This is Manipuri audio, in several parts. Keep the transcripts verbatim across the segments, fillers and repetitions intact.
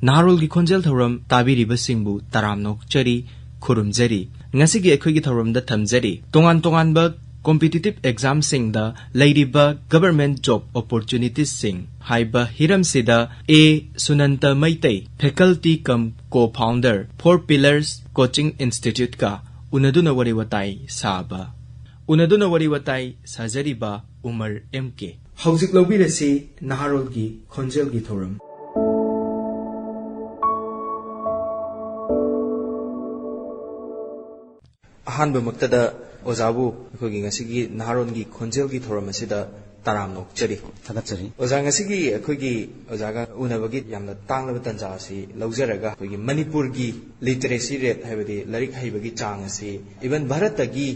ꯅꯍꯥꯔꯣꯜꯒꯤ ꯈꯣꯟꯖꯦꯜ ꯊꯧꯔꯝ ꯇꯥꯕꯤꯔꯤꯕꯁꯤꯡꯕꯨ ꯇꯔꯥꯝꯅ ꯑꯣꯛꯆꯔꯤ, ꯈꯨꯔꯨꯝꯖꯔꯤ꯫ ꯉꯁꯤꯒꯤ ꯑꯩꯈꯣꯏꯒꯤ ꯊꯧꯔꯝꯗ ꯊꯝꯖꯔꯤ ꯇꯣꯉꯥꯟ ꯇꯣꯉꯥꯟꯕ competitive examꯁꯤꯡꯗ ꯂꯩꯔꯤꯕ government job opportunitiesꯁꯤꯡ ꯍꯥꯏꯕ ꯍꯤꯔꯝꯁꯤꯗ ꯑꯦ ꯁꯨꯅꯟꯇ Meitei, faculty cum co-founder, Four Pillars Coaching Instituteꯀ ꯎꯅꯗꯨꯅ ꯋꯥꯔꯤ ꯋꯥꯇꯥꯏ ꯁꯥꯕ꯫ ꯎꯅꯗꯨꯅ ꯋꯥꯔꯤ ꯋꯥꯇꯥꯏ ꯁꯥꯖꯔꯤꯕ ꯎꯃꯔ ꯑꯦꯝ ꯀꯦ꯫ ꯍꯧꯖꯤꯛ ꯂꯧꯕꯤꯔꯁꯤ ꯅꯍꯥꯔꯣꯜꯒꯤ ꯈꯣꯟꯖꯦꯜꯒꯤ ꯊꯧꯔꯝ꯫ ꯑꯍꯥꯟꯕꯃꯛꯇꯗ ꯑꯣꯖꯥꯕꯨ ꯑꯩꯈꯣꯏꯒꯤ ꯉꯁꯤꯒꯤ ꯅꯍꯥꯔꯣꯜꯒꯤ ꯈꯣꯟꯖꯦꯜꯒꯤ ꯊꯧꯔꯝ ꯑꯁꯤꯗ ꯇꯔꯥꯝꯅ ꯑꯣꯛꯆꯔꯤ꯫ ꯊꯥꯒꯠꯆꯔꯤ꯫ ꯑꯣꯖꯥ, ꯉꯁꯤꯒꯤ ꯑꯩꯈꯣꯏꯒꯤ ꯑꯣꯖꯥꯒ ꯎꯅꯕꯒꯤ ꯌꯥꯝꯅ ꯇꯥꯡꯂꯕ ꯇꯥꯟꯖꯥ ꯑꯁꯤ ꯂꯧꯖꯔꯒ ꯑꯩꯈꯣꯏꯒꯤ ꯃꯅꯤꯄꯨꯔꯒꯤ literacy rate, ꯍꯥꯏꯕꯗꯤ ꯂꯥꯏꯔꯤꯛ ꯍꯩꯕꯒꯤ ꯆꯥꯡ ꯑꯁꯤ even ꯚꯥꯔꯠꯇꯒꯤ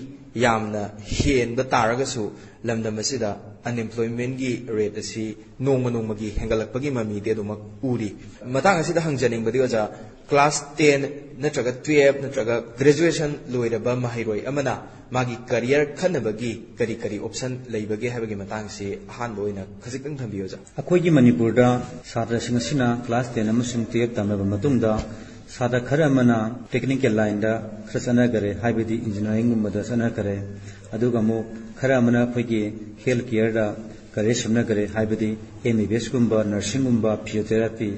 ꯌꯥꯝꯅ ꯍꯦꯟꯕ ꯇꯥꯔꯒꯁꯨ ꯂꯝꯗꯝ ꯑꯁꯤꯗ unemploymentꯀꯤ rate ꯑꯁꯤ ꯅꯣꯡꯃ ꯅꯣꯡꯃꯒꯤ ꯍꯦꯟꯒꯠꯂꯛꯄꯒꯤ ꯃꯃꯤꯗꯤ ꯑꯗꯨꯃꯛ ꯎꯔꯤ꯫ ꯃꯇꯥꯡ ꯑꯁꯤꯗ ꯍꯪꯖꯅꯤꯡꯕꯗꯤ ꯑꯣꯖꯥ, class ten ꯅꯠꯇ꯭ꯔꯒ twelve ꯅꯠꯇ꯭ꯔꯒ graduation ꯂꯣꯏꯔꯕ ꯃꯍꯩꯔꯣꯏ ꯑꯃꯅ ꯃꯥꯒꯤ career ꯈꯟꯅꯕꯒꯤ ꯀꯔꯤ ꯀꯔꯤ option ꯂꯩꯕꯒꯦ ꯍꯥꯏꯕꯒꯤ ꯃꯇꯥꯡꯁꯤ ꯑꯍꯥꯟꯕ ꯑꯣꯏꯅ ꯈꯖꯤꯛꯇꯪ ꯊꯝꯕꯤꯌꯨ ꯑꯣꯖꯥ꯫ ꯑꯩꯈꯣꯏꯒꯤ ꯃꯅꯤꯄꯨꯔꯗ ꯁꯥꯇ꯭ꯔꯁꯤꯡ ꯑꯁꯤꯅ class ten ꯑꯃꯁꯨꯡ twelve ꯇꯝꯂꯕ ꯃꯇꯨꯡꯗ ꯁꯥꯇ꯭ꯔ ꯈꯔ ꯑꯃꯅ technical lineꯗ ꯈꯔ ꯆꯠꯅꯈꯔꯦ, ꯍꯥꯏꯕꯗꯤ engineeringꯒꯨꯝꯕꯗ ꯆꯠꯅꯈꯔꯦ꯫ ꯑꯗꯨꯒ ꯑꯃꯨꯛ ꯈꯔ ꯑꯃꯅ ꯑꯩꯈꯣꯏꯒꯤ health careꯗ career ꯁꯦꯝꯅꯈꯔꯦ, ꯍꯥꯏꯕꯗꯤ M B B Sꯒꯨꯝꯕ, nursingꯒꯨꯝꯕ, physiotherapy,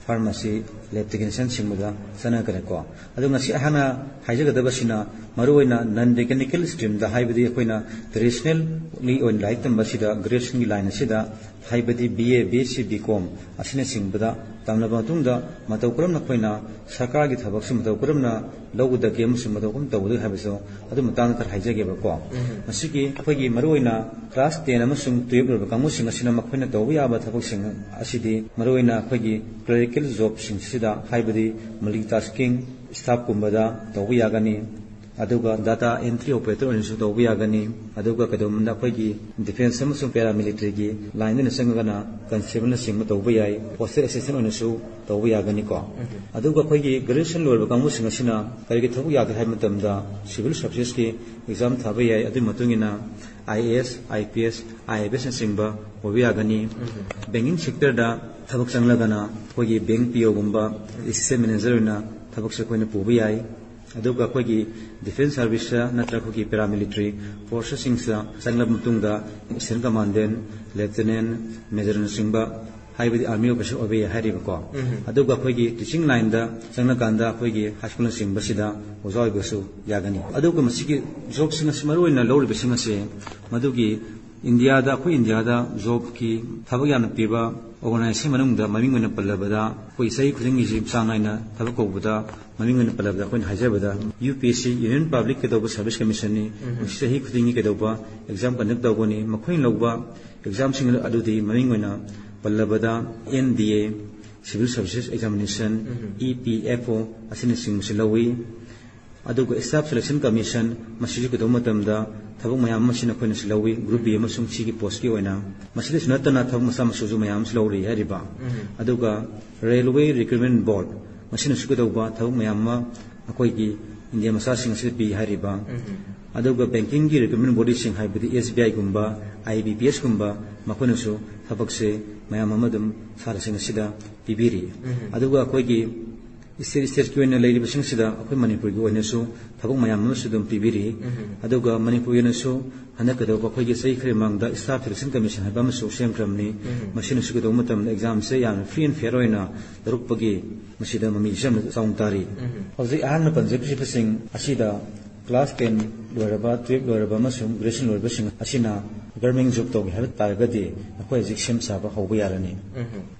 pharmacy, lab technicianꯁꯤꯡꯕꯗ ꯆꯠꯅꯈ꯭ꯔꯦꯀꯣ꯫ ꯑꯗꯣ ꯉꯁꯤ ꯑꯩꯍꯥꯛꯅ ꯍꯥꯏꯖꯒꯗꯕꯁꯤꯅ ꯃꯔꯨꯑꯣꯏꯅ non technical streamꯗ, ꯍꯥꯏꯕꯗꯤ ꯑꯩꯈꯣꯏꯅ traditionally ꯑꯣꯏꯅ ꯂꯥꯏꯔꯤꯛ ꯇꯝꯕꯁꯤꯗ graduationꯒꯤ line ꯑꯁꯤꯗ, ꯍꯥꯏꯕꯗꯤ B A, B S C, B Com ꯑꯁꯤꯅꯆꯤꯡꯕꯗ ꯇꯝꯂꯕ ꯃꯇꯨꯡꯗ ꯃꯇꯧ ꯀꯔꯝꯅ ꯑꯩꯈꯣꯏꯅ ꯁꯔꯀꯥꯔꯒꯤ ꯊꯕꯛꯁꯤ ꯃꯇꯧ ꯀꯔꯝꯅ ꯂꯧꯒꯗꯒꯦ ꯑꯃꯁꯨꯡ ꯃꯇꯧ ꯀꯔꯝꯅ ꯇꯧꯒꯗꯒꯦ ꯍꯥꯏꯕꯁꯨ ꯑꯗꯨ ꯃꯇꯥꯡꯗ ꯈꯔ ꯍꯥꯏꯖꯒꯦꯕꯀꯣ꯫ ꯎꯝ꯫ ꯃꯁꯤꯒꯤ ꯑꯩꯈꯣꯏꯒꯤ ꯃꯔꯨꯑꯣꯏꯅ class ten ꯑꯃꯁꯨꯡ twelve ꯂꯣꯏꯔꯕ ꯀꯥꯡꯕꯨꯁꯤꯡ ꯑꯁꯤꯅ ꯃꯈꯣꯏꯅ ꯇꯧꯕ ꯌꯥꯕ ꯊꯕꯛꯁꯤꯡ ꯑꯁꯤꯗꯤ ꯃꯔꯨꯑꯣꯏꯅ ꯑꯩꯈꯣꯏꯒꯤ clerical jobꯁꯤꯡꯁꯤꯗ, ꯍꯥꯏꯕꯗꯤ multitasking staffꯀꯨꯝꯕꯗ ꯇꯧꯕ ꯌꯥꯒꯅꯤ꯫ ꯑꯗꯨꯒ data entry operator ꯑꯣꯏꯅꯁꯨ ꯇꯧꯕ ꯌꯥꯒꯅꯤ꯫ ꯑꯗꯨꯒ ꯀꯩꯗꯧꯕꯗ ꯑꯩꯈꯣꯏꯒꯤ defence ꯑꯃꯁꯨꯡ paramilitaryꯒꯤ lineꯗ ꯑꯣꯏꯅ ꯆꯪꯉꯒꯅ constableꯅꯆꯤꯡꯕ ꯇꯧꯕ ꯌꯥꯏ꯫ Hostel assistant ꯑꯣꯏꯅꯁꯨ ꯇꯧꯕ ꯌꯥꯒꯅꯤꯀꯣ꯫ ꯑꯗꯨꯒ ꯑꯩꯈꯣꯏꯒꯤ graduation ꯂꯣꯏꯔꯕ ꯀꯥꯡꯕꯨꯁꯤꯡ ꯑꯁꯤꯅ ꯀꯔꯤꯒꯤ ꯊꯕꯛ ꯌꯥꯒꯦ ꯍꯥꯏꯕ ꯃꯇꯝꯗ civil servicesꯀꯤ exam ꯊꯥꯕ ꯌꯥꯏ꯫ ꯑꯗꯨꯒꯤ ꯃꯇꯨꯡ ꯏꯟꯅ IAS, IPS, IFSꯅꯆꯤꯡꯕ ꯑꯣꯏꯕ ꯌꯥꯒꯅꯤ꯫ Banking sectorꯗ ꯊꯕꯛ ꯆꯪꯂꯒꯅ ꯑꯩꯈꯣꯏꯒꯤ bank POꯒꯨꯝꯕ, assistant manager ꯑꯣꯏꯅ ꯊꯕꯛꯁꯦ ꯑꯩꯈꯣꯏꯅ ꯄꯨꯕ ꯌꯥꯏ꯫ ꯑꯗꯨꯒ ꯑꯩꯈꯣꯏꯒꯤ defence serviceꯇ ꯅꯠꯇ꯭ꯔꯒ ꯑꯩꯈꯣꯏꯒꯤ paramilitary forcesꯁꯤꯡꯁꯤꯗ ꯆꯪꯂꯕ ꯃꯇꯨꯡꯗ assistant commandant, lieutenant, majorꯅꯆꯤꯡꯕ, ꯍꯥꯏꯕꯗꯤ army officer ꯑꯣꯏꯕ ꯌꯥꯏ ꯍꯥꯏꯔꯤꯕꯀꯣ꯫ ꯑꯗꯨꯒ ꯑꯩꯈꯣꯏꯒꯤ teaching lineꯗ ꯆꯪꯂꯀꯥꯟꯗ ꯑꯩꯈꯣꯏꯒꯤ high schoolꯅꯆꯤꯡꯕꯁꯤꯗ ꯑꯣꯖꯥ ꯑꯣꯏꯕꯁꯨ ꯌꯥꯒꯅꯤ꯫ ꯑꯗꯨꯒ ꯃꯁꯤꯒꯤ jobꯁꯤꯡ ꯑꯁꯤ ꯃꯔꯨꯑꯣꯏꯅ ꯂꯧꯔꯤꯕꯁꯤꯡ ꯑꯁꯤ ꯃꯗꯨꯒꯤ ꯏꯟꯗꯤꯌꯥꯗ, ꯑꯩꯈꯣꯏ ꯏꯟꯗꯤꯌꯥꯗ jobꯀꯤ ꯊꯕꯛ ꯌꯥꯝꯅ ꯄꯤꯕ organization ꯃꯅꯨꯡꯗ ꯃꯃꯤꯡ ꯑꯣꯏꯅ ꯄꯜꯂꯕꯗ, ꯑꯩꯈꯣꯏ ꯆꯍꯤ ꯈꯨꯗꯤꯡꯒꯤꯁꯤ ꯆꯥꯡ ꯅꯥꯏꯅ ꯊꯕꯛ ꯀꯧꯕꯗ ꯃꯃꯤꯡ ꯑꯣꯏꯅ ꯄꯜꯂꯕꯗ ꯑꯩꯈꯣꯏꯅ ꯍꯥꯏꯖꯕꯗ UPSC, Union Public ꯀꯩꯗꯧꯕ Service Commissionꯅꯤ꯫ ꯃꯁꯤ ꯆꯍꯤ ꯈꯨꯗꯤꯡꯒꯤ ꯀꯩꯗꯧꯕ exam conduct ꯇꯧꯒꯅꯤ꯫ ꯃꯈꯣꯏꯅ ꯂꯧꯕ examꯁꯤꯡ ꯑꯗꯨꯗꯤ ꯃꯃꯤꯡ ꯑꯣꯏꯅ ꯄꯜꯂꯕꯗ NDA, Civil Services Examination, EPFO ꯑꯁꯤꯅꯆꯤꯡꯕꯁꯤ ꯂꯧꯏ꯫ ꯑꯗꯨꯒ Staff Selection Commission, ꯃꯁꯤꯁꯨ ꯀꯩꯗꯧꯕ ꯃꯇꯝꯗ ꯊꯕꯛ ꯃꯌꯥꯝ ꯑꯃ ꯁꯤꯅ ꯑꯩꯈꯣꯏꯅꯁꯨ ꯂꯧꯏ, Group B ꯑꯃꯁꯨꯡ Cꯒꯤ postꯀꯤ ꯑꯣꯏꯅ꯫ ꯃꯁꯤꯗꯁꯨ ꯅꯠꯇꯅ ꯊꯕꯛ ꯃꯆꯥ ꯃꯁꯨꯁꯨ ꯃꯌꯥꯝ ꯑꯃꯁꯨ ꯂꯧꯔꯤ ꯍꯥꯏꯔꯤꯕ꯫ ꯑꯗꯨꯒ Railway Recruitment Board, ꯃꯁꯤꯅꯁꯨ ꯀꯩꯗꯧꯕ ꯊꯕꯛ ꯃꯌꯥꯝ ꯑꯃ ꯑꯩꯈꯣꯏꯒꯤ ꯏꯟꯗꯤꯌꯥ ꯃꯆꯥꯁꯤꯡ ꯑꯁꯤꯗ ꯄꯤ ꯍꯥꯏꯔꯤꯕ꯫ ꯑꯗꯨꯒ bankingꯒꯤ recruitment bodyꯁꯤꯡ, ꯍꯥꯏꯕꯗꯤ SBIꯒꯨꯝꯕ, IBPSꯀꯨꯝꯕ, ꯃꯈꯣꯏꯅꯁꯨ ꯊꯕꯛꯁꯦ ꯃꯌꯥꯝ ꯑꯃ ꯑꯗꯨꯝ ꯁꯥꯇ꯭ꯔꯁꯤꯡ ꯑꯁꯤꯗ ꯄꯤꯕꯤꯔꯤ꯫ ꯑꯗꯨꯒ ꯑꯩꯈꯣꯏꯒꯤ state stateꯀꯤ ꯑꯣꯏꯅ ꯂꯩꯔꯤꯕꯁꯤꯡꯁꯤꯗ ꯑꯩꯈꯣꯏ ꯃꯅꯤꯄꯨꯔꯒꯤ ꯑꯣꯏꯅꯁꯨ ꯊꯕꯛ ꯃꯌꯥꯝ ꯑꯃꯁꯨ ꯑꯗꯨꯝ ꯄꯤꯕꯤꯔꯤ꯫ ꯑꯗꯨꯒ ꯃꯅꯤꯄꯨꯔꯒꯤ ꯑꯣꯏꯅꯁꯨ ꯍꯟꯗꯛ ꯀꯩꯗꯧꯕ ꯑꯩꯈꯣꯏꯒꯤ ꯆꯍꯤ ꯈꯔꯒꯤ ꯃꯃꯥꯡꯗ Staff Selection Commission ꯍꯥꯏꯕ ꯑꯃꯁꯨ ꯁꯦꯝꯈ꯭ꯔꯕꯅꯤ꯫ ꯃꯁꯤꯅꯁꯨ ꯀꯩꯗꯧꯕ ꯃꯇꯝꯗ examꯁꯦ ꯌꯥꯝꯅ free and fair ꯑꯣꯏꯅ ꯂꯧꯔꯛꯄꯒꯤ ꯃꯁꯤꯗ ꯃꯃꯤꯁꯨ ꯌꯥꯝꯅ ꯆꯥꯎꯅ ꯇꯥꯔꯤ꯫ ꯍꯧꯖꯤꯛ ꯑꯍꯥꯟꯕ ꯄꯟꯖꯈ꯭ꯔꯤꯕꯁꯤꯡ ꯑꯁꯤꯗ class ten ꯂꯣꯏꯔꯕ, twelve ꯂꯣꯏꯔꯕ ꯑꯃꯁꯨꯡ graduation ꯂꯣꯏꯔꯕꯁꯤꯡ ꯑꯁꯤꯅ ꯒꯚꯔꯃꯦꯟ ꯖꯣꯕ ꯇꯧꯒꯦ ꯍꯥꯏꯕ ꯇꯥꯔꯒꯗꯤ ꯑꯩꯈꯣꯏ ꯍꯧꯖꯤꯛ ꯁꯦꯝ ꯁꯥꯕ ꯍꯧꯕ ꯌꯥꯔꯅꯤ꯫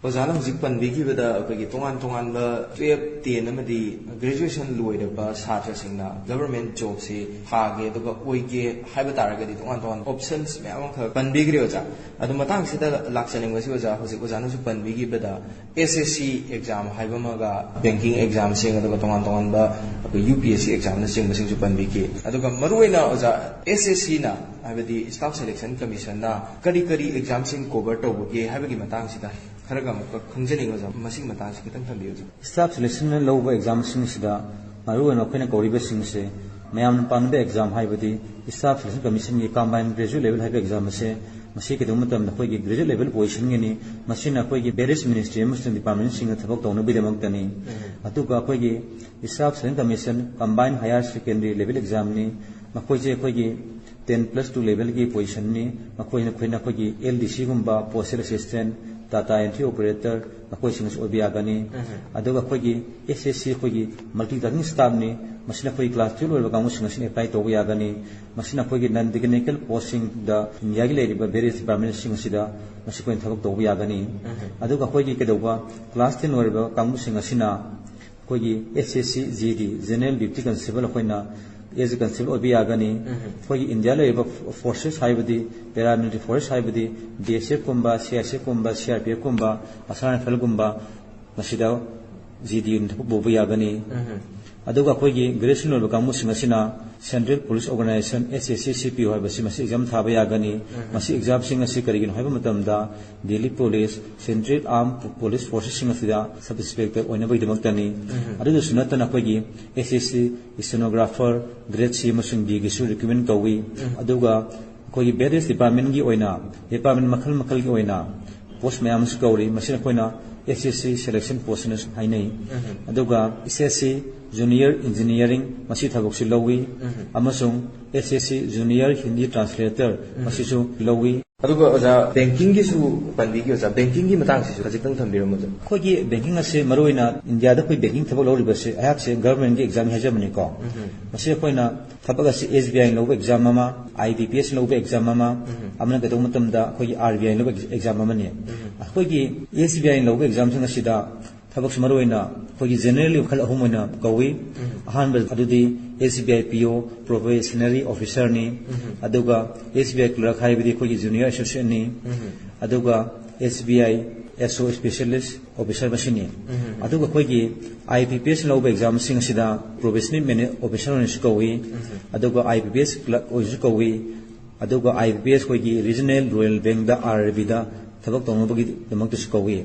ꯑꯣꯖꯥꯅ ꯍꯧꯖꯤꯛ ꯄꯟꯕꯤꯈꯤꯕꯗ ꯑꯩꯈꯣꯏꯒꯤ ꯇꯣꯉꯥꯟ ꯇꯣꯉꯥꯟꯕ ꯇꯨꯌꯦꯜꯞ, ꯇꯦꯟ ꯑꯃꯗꯤ ꯒ꯭ꯔꯦꯖꯨꯑꯦꯁꯟ ꯂꯣꯏꯔꯕ ꯁꯥꯇ꯭ꯔꯁꯤꯡꯅ ꯒꯚꯔꯃꯦꯟ ꯖꯣꯕꯁꯤ ꯊꯥꯒꯦ ꯑꯗꯨꯒ ꯑꯣꯏꯒꯦ ꯍꯥꯏꯕ ꯇꯥꯔꯒꯗꯤ ꯇꯣꯉꯥꯟ ꯇꯣꯉꯥꯟꯕ ꯑꯣꯞꯁꯟꯁ ꯃꯌꯥꯝ ꯑꯃꯈꯛ ꯄꯟꯕꯤꯈ꯭ꯔꯦ ꯑꯣꯖꯥ꯫ ꯑꯗꯨ ꯃꯇꯥꯡꯁꯤꯗ ꯂꯥꯛꯆꯅꯤꯡꯕꯁꯤ ꯑꯣꯖꯥ, ꯍꯧꯖꯤꯛ ꯑꯣꯖꯥꯅꯁꯨ ꯄꯟꯕꯤꯈꯤꯕꯗ ꯑꯦꯁ ꯑꯦꯁ ꯁꯤ ꯑꯦꯛꯖꯥꯝ ꯍꯥꯏꯕ ꯑꯃꯒ ꯕꯦꯡꯀꯤꯡ ꯑꯦꯛꯖꯥꯝꯁꯤꯡ ꯑꯗꯨꯒ ꯇꯣꯉꯥꯟ ꯇꯣꯉꯥꯟꯕ ꯑꯩꯈꯣꯏ ꯌꯨ ꯄꯤ ꯑꯦꯁ ꯁꯤ ꯑꯦꯛꯖꯥꯝꯅꯆꯤꯡꯕꯁꯤꯡꯁꯨ ꯄꯟꯕꯤꯈꯤ꯫ ꯑꯗꯨꯒ ꯃꯔꯨꯑꯣꯏꯅ ꯑꯣꯖꯥ, ꯑꯦꯁ ꯑꯦꯁ ꯁꯤꯅ ꯍꯥꯏꯕꯗꯤ ꯁ꯭ꯇꯥꯐ ꯁꯦꯂꯦꯛꯁꯟ ꯀꯃꯤꯁꯟꯅ ꯀꯔꯤ ꯀꯔꯤ ꯑꯦꯛꯖꯥꯝꯁꯤꯡ ꯀꯣꯚꯔ ꯇꯧꯕꯒꯦ ꯍꯥꯏꯕꯒꯤ ꯃꯇꯥꯡꯁꯤꯗ ꯈꯔꯒ ꯑꯃꯨꯛꯀ ꯈꯪꯖꯅꯤꯡꯉꯤ ꯑꯣꯖꯥ, ꯃꯁꯤꯒꯤ ꯃꯇꯥꯡꯁꯤ ꯈꯤꯇꯪ ꯊꯝꯕꯤꯌꯨ ꯑꯣꯖꯥ꯫ ꯁ꯭ꯇꯥꯐ ꯁꯦꯂꯦꯛꯁꯟꯅ ꯂꯧꯕ ꯑꯦꯛꯖꯥꯝꯁꯤꯡꯁꯤꯗ ꯃꯔꯨꯑꯣꯏꯅ ꯑꯩꯈꯣꯏꯅ ꯀꯧꯔꯤꯕꯁꯤꯡꯁꯦ ꯃꯌꯥꯝꯅ ꯄꯥꯝꯅꯕ ꯑꯦꯛꯖꯥꯝ ꯍꯥꯏꯕꯗꯤ ꯁ꯭ꯇꯥꯐ ꯁꯦꯂꯦꯛꯁꯟ ꯀꯃꯤꯁꯟꯒꯤ ꯀꯝꯕꯥꯏꯟ ꯒ꯭ꯔꯦꯖꯨꯑꯦꯠ ꯂꯦꯚꯦꯜ ꯍꯥꯏꯕ ꯑꯦꯛꯖꯥꯝ ꯑꯁꯦ, ꯃꯁꯤ ꯀꯩꯗꯧꯕ ꯃꯇꯝꯗ ꯑꯩꯈꯣꯏꯒꯤ ꯒ꯭ꯔꯦꯖꯨꯑꯦꯠ ꯂꯦꯚꯦꯜ ꯄꯣꯖꯤꯁꯟꯒꯤꯅꯤ꯫ ꯃꯁꯤꯅ ꯑꯩꯈꯣꯏꯒꯤ ꯚꯦꯔꯤꯌꯁ ꯃꯤꯅꯤꯁꯇ꯭ꯔꯤ ꯑꯃꯁꯨꯡ ꯗꯤꯄꯥꯔꯠꯃꯦꯟꯁꯤꯡꯅ ꯊꯕꯛ ꯇꯧꯅꯕꯒꯤꯗꯃꯛꯇꯅꯤ꯫ ꯑꯗꯨꯒ ꯑꯩꯈꯣꯏꯒꯤ staff selection commission combine higher secondary level ꯑꯦꯛꯖꯥꯝꯅꯤ꯫ ꯃꯈꯣꯏꯁꯦ ꯑꯩꯈꯣꯏꯒꯤ ꯇꯦꯟ ꯄ꯭ꯂꯁ ꯇꯨ ꯂꯦꯚꯦꯜꯒꯤ ꯄꯣꯖꯤꯁꯟꯅꯤ꯫ ꯃꯈꯣꯏꯅ ꯑꯩꯈꯣꯏꯅ ꯑꯩꯈꯣꯏꯒꯤ ꯑꯦꯜ ꯗꯤ ꯁꯤꯒꯨꯝꯕ, postal assistant, data entry operator, ꯃꯈꯣꯏꯁꯤꯡ ꯑꯁꯤ ꯑꯣꯏꯕ ꯌꯥꯒꯅꯤ꯫ ꯑꯗꯨꯒ ꯑꯩꯈꯣꯏꯒꯤ ꯑꯦꯁ ꯑꯦꯁ ꯁꯤ ꯑꯩꯈꯣꯏꯒꯤ ꯃꯜꯇꯤ ꯇꯥꯁꯀꯤꯡ ꯁ꯭ꯇꯥꯐꯅꯤ꯫ ꯃꯁꯤꯅ ꯑꯩꯈꯣꯏꯒꯤ ꯀ꯭ꯂꯥꯁ ꯇꯨꯌꯦꯜꯞ ꯂꯣꯏꯔꯕ ꯀꯥꯡꯕꯨꯁꯤꯡ ꯑꯁꯤꯅ ꯑꯦꯄ꯭ꯂꯥꯏ ꯇꯧꯕ ꯌꯥꯒꯅꯤ꯫ ꯃꯁꯤꯅ ꯑꯩꯈꯣꯏꯒꯤ ꯅꯟ ꯇꯦꯛꯅꯤꯀꯦꯜ ꯄꯣꯁꯁꯤꯡꯗ ꯏꯟꯗꯤꯌꯥꯒꯤ ꯂꯩꯔꯤꯕ ꯚꯦꯔꯤꯌꯁ ꯗꯤꯄꯥꯔꯠꯃꯦꯟꯁꯤꯡ ꯑꯁꯤꯗ ꯃꯁꯤ ꯑꯩꯈꯣꯏꯅ ꯊꯕꯛ ꯇꯧꯕ ꯌꯥꯒꯅꯤ꯫ ꯑꯗꯨꯒ ꯑꯩꯈꯣꯏꯒꯤ ꯀꯩꯗꯧꯕ ꯀ꯭ꯂꯥꯁ ꯇꯦꯟ ꯂꯣꯏꯔꯕ ꯀꯥꯡꯕꯨꯁꯤꯡ ꯑꯁꯤꯅ ꯑꯩꯈꯣꯏꯒꯤ S S C G D, general duty constable, ꯑꯩꯈꯣꯏꯅ ꯑꯦꯁ ꯑꯦ ꯀꯟꯁꯇꯦꯕꯜ ꯑꯣꯏꯕ ꯌꯥꯒꯅꯤ꯫ ꯑꯩꯈꯣꯏꯒꯤ ꯏꯟꯗꯤꯌꯥ ꯂꯩꯔꯤꯕ ꯐꯣꯔꯁꯦꯁ ꯍꯥꯏꯕꯗꯤ ꯄꯦꯔꯥꯃꯤꯂꯤꯇꯔꯤ ꯐꯣꯔꯁ ꯍꯥꯏꯕꯗꯤ ꯕꯤ ꯑꯦꯁ ꯑꯦꯐ ꯀꯨꯝꯕ, ꯁꯤ ꯑꯥꯏ ꯑꯦꯁ ꯑꯦꯐ ꯀꯨꯝꯕ, ꯁꯤ ꯑꯥꯔ ꯄꯤ ꯑꯦꯐ ꯀꯨꯝꯕ, ꯑꯁꯥꯝ ꯔꯥꯏꯐꯜꯒꯨꯝꯕ, ꯃꯁꯤꯗ ꯖꯤ ꯗꯤ ꯑꯣꯏꯅ ꯊꯕꯛ ꯄꯨꯕ ꯌꯥꯒꯅꯤ꯫ ꯑꯗꯨꯒ ꯑꯩꯈꯣꯏꯒꯤ ꯒ꯭ꯔꯦꯖꯨꯑꯦꯁꯟ ꯂꯣꯏꯕ ꯀꯥꯡꯕꯨꯁꯤꯡ ꯑꯁꯤꯅ ꯁꯦꯟꯇ꯭ꯔꯦꯜ ꯄꯨꯂꯤꯁ ꯑꯣꯔꯒꯅꯥꯏꯖꯦꯁꯟ, ꯑꯦꯁ ꯑꯦꯁ ꯁꯤ ꯁꯤ ꯄꯤ ꯑꯣ ꯍꯥꯏꯕꯁꯤ ꯃꯁꯤ ꯑꯦꯛꯖꯥꯝ ꯊꯥꯕ ꯌꯥꯒꯅꯤ꯫ ꯃꯁꯤ ꯑꯦꯛꯖꯥꯝꯁꯤꯡ ꯑꯁꯤ ꯀꯔꯤꯒꯤꯅꯣ ꯍꯥꯏꯕ ꯃꯇꯝꯗ ꯗꯦꯜꯂꯤ ꯄꯨꯂꯤꯁ, ꯁꯦꯟꯇ꯭ꯔꯦꯜ ꯑꯥꯔꯝ ꯄꯨꯂꯤꯁ ꯐꯣꯔꯁꯦꯁꯁꯤꯡ ꯑꯁꯤꯗ ꯁꯕ ꯏꯟꯁꯄꯦꯛꯇꯔ ꯑꯣꯏꯅꯕꯒꯤꯗꯃꯛꯇꯅꯤ꯫ ꯑꯗꯨꯗꯁꯨ ꯅꯠꯇꯅ ꯑꯩꯈꯣꯏꯒꯤ ꯑꯦꯁ ꯑꯦꯁ ꯁꯤ ꯏꯁꯇꯦꯅꯣꯒ꯭ꯔꯥꯐꯔ ꯒ꯭ꯔꯦꯗ ꯁꯤ ꯑꯃꯁꯨꯡ ꯗꯤꯒꯤꯁꯨ ꯔꯤꯀ꯭ꯔꯨꯠꯃꯦꯟ ꯀꯧꯏ꯫ ꯑꯗꯨꯒ ꯑꯩꯈꯣꯏꯒꯤ ꯚꯦꯔꯤꯌꯁ ꯗꯤꯄꯥꯔꯠꯃꯦꯟꯒꯤ ꯑꯣꯏꯅ, ꯗꯤꯄꯥꯔꯠꯃꯦꯟ ꯃꯈꯜ ꯃꯈꯜꯒꯤ ꯑꯣꯏꯅ ꯄꯣꯁ ꯃꯌꯥꯝ ꯑꯃꯁꯨ ꯀꯧꯔꯤ꯫ ꯃꯁꯤꯅ ꯑꯩꯈꯣꯏꯅ ꯑꯦꯁ ꯑꯦꯁ ꯁꯤ ꯁꯦꯂꯦꯛꯁꯟ ꯄꯣꯁ ꯍꯥꯏꯅ ꯍꯥꯏꯅꯩ꯫ ꯑꯗꯨꯒ ꯑꯦꯁ ꯑꯦꯁ ꯁꯤ ꯖꯨꯅꯤꯌꯔ ꯏꯟꯖꯤꯅꯤꯌꯥꯔꯤꯡ ꯃꯁꯤ ꯊꯕꯛꯁꯨ ꯂꯧꯏ, ꯑꯃꯁꯨꯡ ꯑꯦꯁ ꯑꯦꯁ ꯁꯤ ꯖꯨꯅꯤꯌꯔ ꯍꯤꯟꯗꯤ ꯇ꯭ꯔꯥꯟꯁꯂꯦꯇꯔ ꯃꯁꯤꯁꯨ ꯂꯧꯏ꯫ ꯑꯗꯨꯒ ꯑꯣꯖꯥ, ꯕꯦꯡꯀꯤꯡꯒꯤꯁꯨ ꯄꯟꯕꯤꯈꯤ ꯑꯣꯖꯥ, ꯕꯦꯡꯀꯤꯡꯒꯤ ꯃꯇꯥꯡꯁꯤꯁꯨ ꯈꯖꯤꯛꯇꯪ ꯊꯝꯕꯤꯔꯝꯃꯨ ꯑꯣꯖꯥ꯫ ꯑꯩꯈꯣꯏꯒꯤ ꯕꯦꯡꯀꯤꯡ ꯑꯁꯦ ꯃꯔꯨꯑꯣꯏꯅ ꯏꯟꯗꯤꯌꯥꯗ ꯑꯩꯈꯣꯏ ꯕꯦꯡꯀꯤꯡ ꯊꯕꯛ ꯂꯧꯔꯤꯕꯁꯦ ꯑꯩꯍꯥꯛꯁꯦ ꯒꯚꯔꯟꯃꯦꯟꯒꯤ ꯑꯦꯛꯖꯥꯝ ꯍꯥꯏꯖꯕꯅꯤꯀꯣ꯫ ꯃꯁꯤ ꯑꯩꯈꯣꯏꯅ ꯊꯕꯛ ꯑꯁꯤ ꯑꯦꯁ ꯕꯤ ꯑꯥꯏ ꯂꯧꯕ ꯑꯦꯛꯖꯥꯝ ꯑꯃ, ꯑꯥꯏ ꯕꯤ ꯄꯤ ꯑꯦꯁ ꯂꯧꯕ ꯑꯦꯛꯖꯥꯝ ꯑꯃ, ꯑꯃꯅ ꯀꯩꯗꯧꯕ ꯃꯇꯝꯗ ꯑꯩꯈꯣꯏꯒꯤ ꯑꯥꯔ ꯕꯤ ꯑꯥꯏ ꯂꯧꯕ ꯑꯦꯛꯖꯥꯝ ꯑꯃꯅꯤ꯫ ꯑꯩꯈꯣꯏꯒꯤ ꯑꯦꯁ ꯕꯤ ꯑꯥꯏ ꯂꯧꯕ ꯑꯦꯛꯖꯥꯝꯁꯤꯡ ꯑꯁꯤꯗ ꯊꯕꯛꯁꯤ ꯃꯔꯨꯑꯣꯏꯅ ꯑꯩꯈꯣꯏꯒꯤ ꯖꯦꯅꯔꯦꯜꯒꯤ ꯃꯈꯜ ꯑꯍꯨꯝ ꯑꯣꯏꯅ ꯀꯧꯏ꯫ ꯑꯍꯥꯟꯕ ꯑꯗꯨꯗꯤ ꯑꯦꯁ ꯕꯤ ꯑꯥꯏ ꯄꯤ ꯑꯣ, ꯄ꯭ꯔꯣꯕꯦꯁꯅꯔꯤ ꯑꯣꯐꯤꯁꯔꯅꯤ꯫ ꯑꯗꯨꯒ ꯑꯦꯁ ꯕꯤ ꯑꯥꯏ ꯀ꯭ꯂꯔꯛ ꯍꯥꯏꯕꯗꯤ ꯑꯩꯈꯣꯏꯒꯤ ꯖꯨꯅꯤꯌꯔ ꯑꯦꯁꯣꯁꯤꯌꯦꯠꯅꯤ꯫ ꯑꯗꯨꯒ ꯑꯦꯁ ꯕꯤ ꯑꯥꯏ ꯑꯦꯁ ꯑꯣ ꯁ꯭ꯄꯦꯁꯤꯌꯦꯂꯤꯁ ꯑꯣꯐꯤꯁꯔ ꯃꯁꯤꯅꯤ꯫ ꯑꯗꯨꯒ ꯑꯩꯈꯣꯏꯒꯤ ꯑꯥꯏ ꯕꯤ ꯄꯤ ꯑꯦꯁ ꯂꯧꯕ ꯑꯦꯛꯖꯥꯝꯁꯤꯡ ꯑꯁꯤꯗ ꯄ꯭ꯔꯣꯕꯦꯁꯅꯔꯤ ꯃꯦꯅꯦ-, ꯑꯣꯐꯤꯁꯔ ꯑꯣꯏꯅꯁꯨ ꯀꯧꯏ꯫ ꯑꯗꯨꯒ ꯑꯥꯏ ꯕꯤ ꯄꯤ ꯑꯦꯁ ꯀ꯭ꯂꯔꯛ ꯑꯣꯏꯅꯁꯨ ꯀꯧꯏ꯫ ꯑꯗꯨꯒ ꯑꯥꯏ ꯕꯤ ꯄꯤ ꯑꯦꯁ ꯑꯩꯈꯣꯏꯒꯤ ꯔꯤꯖꯅꯦꯜ ꯔꯨꯔꯦꯜ ꯕꯦꯡꯗ, ꯑꯥꯔ ꯑꯥꯔ ꯕꯤꯗ ꯊꯕꯛ ꯇꯧꯅꯕꯒꯤꯗꯃꯛꯇꯁꯨ ꯀꯧꯏ꯫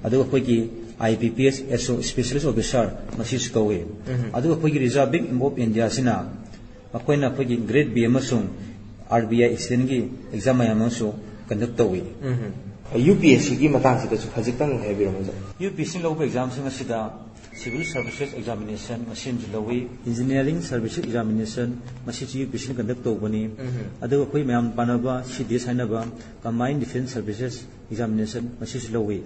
ꯑꯗꯨꯒ ꯑꯩꯈꯣꯏꯒꯤ ꯑꯥꯏ ꯕꯤ ꯄꯤ ꯑꯦꯁ ꯑꯦꯁ ꯑꯣ ꯁ꯭ꯄꯦꯁꯤꯌꯦꯂꯤꯁ ꯑꯣꯐꯤꯁꯔ ꯃꯁꯤꯁꯨ ꯀꯧꯏ꯫ ꯑꯗꯨꯒ ꯑꯩꯈꯣꯏꯒꯤ ꯔꯤꯖꯥꯔꯚ ꯕꯦꯡꯛ ꯑꯣꯐ ꯏꯟꯗꯤꯌꯥꯁꯤꯅ ꯃꯈꯣꯏꯅ ꯑꯩꯈꯣꯏꯒꯤ ꯒ꯭ꯔꯦꯗ ꯕꯤ ꯑꯃꯁꯨꯡ ꯑꯥꯔ ꯕꯤ ꯑꯥꯏ ꯑꯦꯛꯁꯤꯗꯦꯟꯒꯤ ꯑꯦꯛꯖꯥꯝ ꯃꯌꯥꯝ ꯑꯃꯁꯨ ꯀꯟꯗꯛ ꯇꯧꯏ꯫ ꯌꯨ ꯄꯤ ꯑꯦꯁ ꯁꯤꯒꯤ ꯃꯇꯥꯡꯁꯤꯗꯁꯨ ꯈꯖꯤꯛꯇꯪ ꯍꯥꯏꯕꯤꯔꯝꯃꯨ ꯁꯥꯔ꯫ ꯌꯨ ꯄꯤ ꯑꯦꯁ ꯁꯤ ꯂꯧꯕ ꯑꯦꯛꯖꯥꯝꯁꯤꯡ ꯑꯁꯤꯗ ꯁꯤꯚꯤꯜ ꯁꯔꯚꯤꯁꯦꯁ ꯑꯦꯛꯖꯥꯃꯤꯅꯦꯁꯟ ꯃꯁꯤ ꯑꯃꯁꯨ ꯂꯧꯏ, ꯏꯟꯖꯤꯅꯤꯌꯥꯔꯤꯡ ꯁꯔꯚꯤꯁꯦꯁ ꯑꯦꯛꯖꯥꯃꯤꯅꯦꯁꯟ ꯃꯁꯤꯁꯨ ꯌꯨ ꯄꯤ ꯑꯦꯁ ꯁꯤꯅ ꯀꯟꯗꯛ ꯇꯧꯕꯅꯤ꯫ ꯑꯗꯨꯒ ꯑꯩꯈꯣꯏ ꯃꯌꯥꯝ ꯄꯥꯅꯕ ꯁꯤ ꯗꯤ ꯑꯦꯁ ꯍꯥꯏꯅꯕ ꯀꯝꯕꯥꯏꯟ ꯗꯤꯐꯦꯟꯁ ꯁꯔꯚꯤꯁꯦꯁ ꯑꯦꯛꯖꯥꯃꯤꯅꯦꯁꯟ ꯃꯁꯤꯁꯨ ꯂꯧꯏ꯫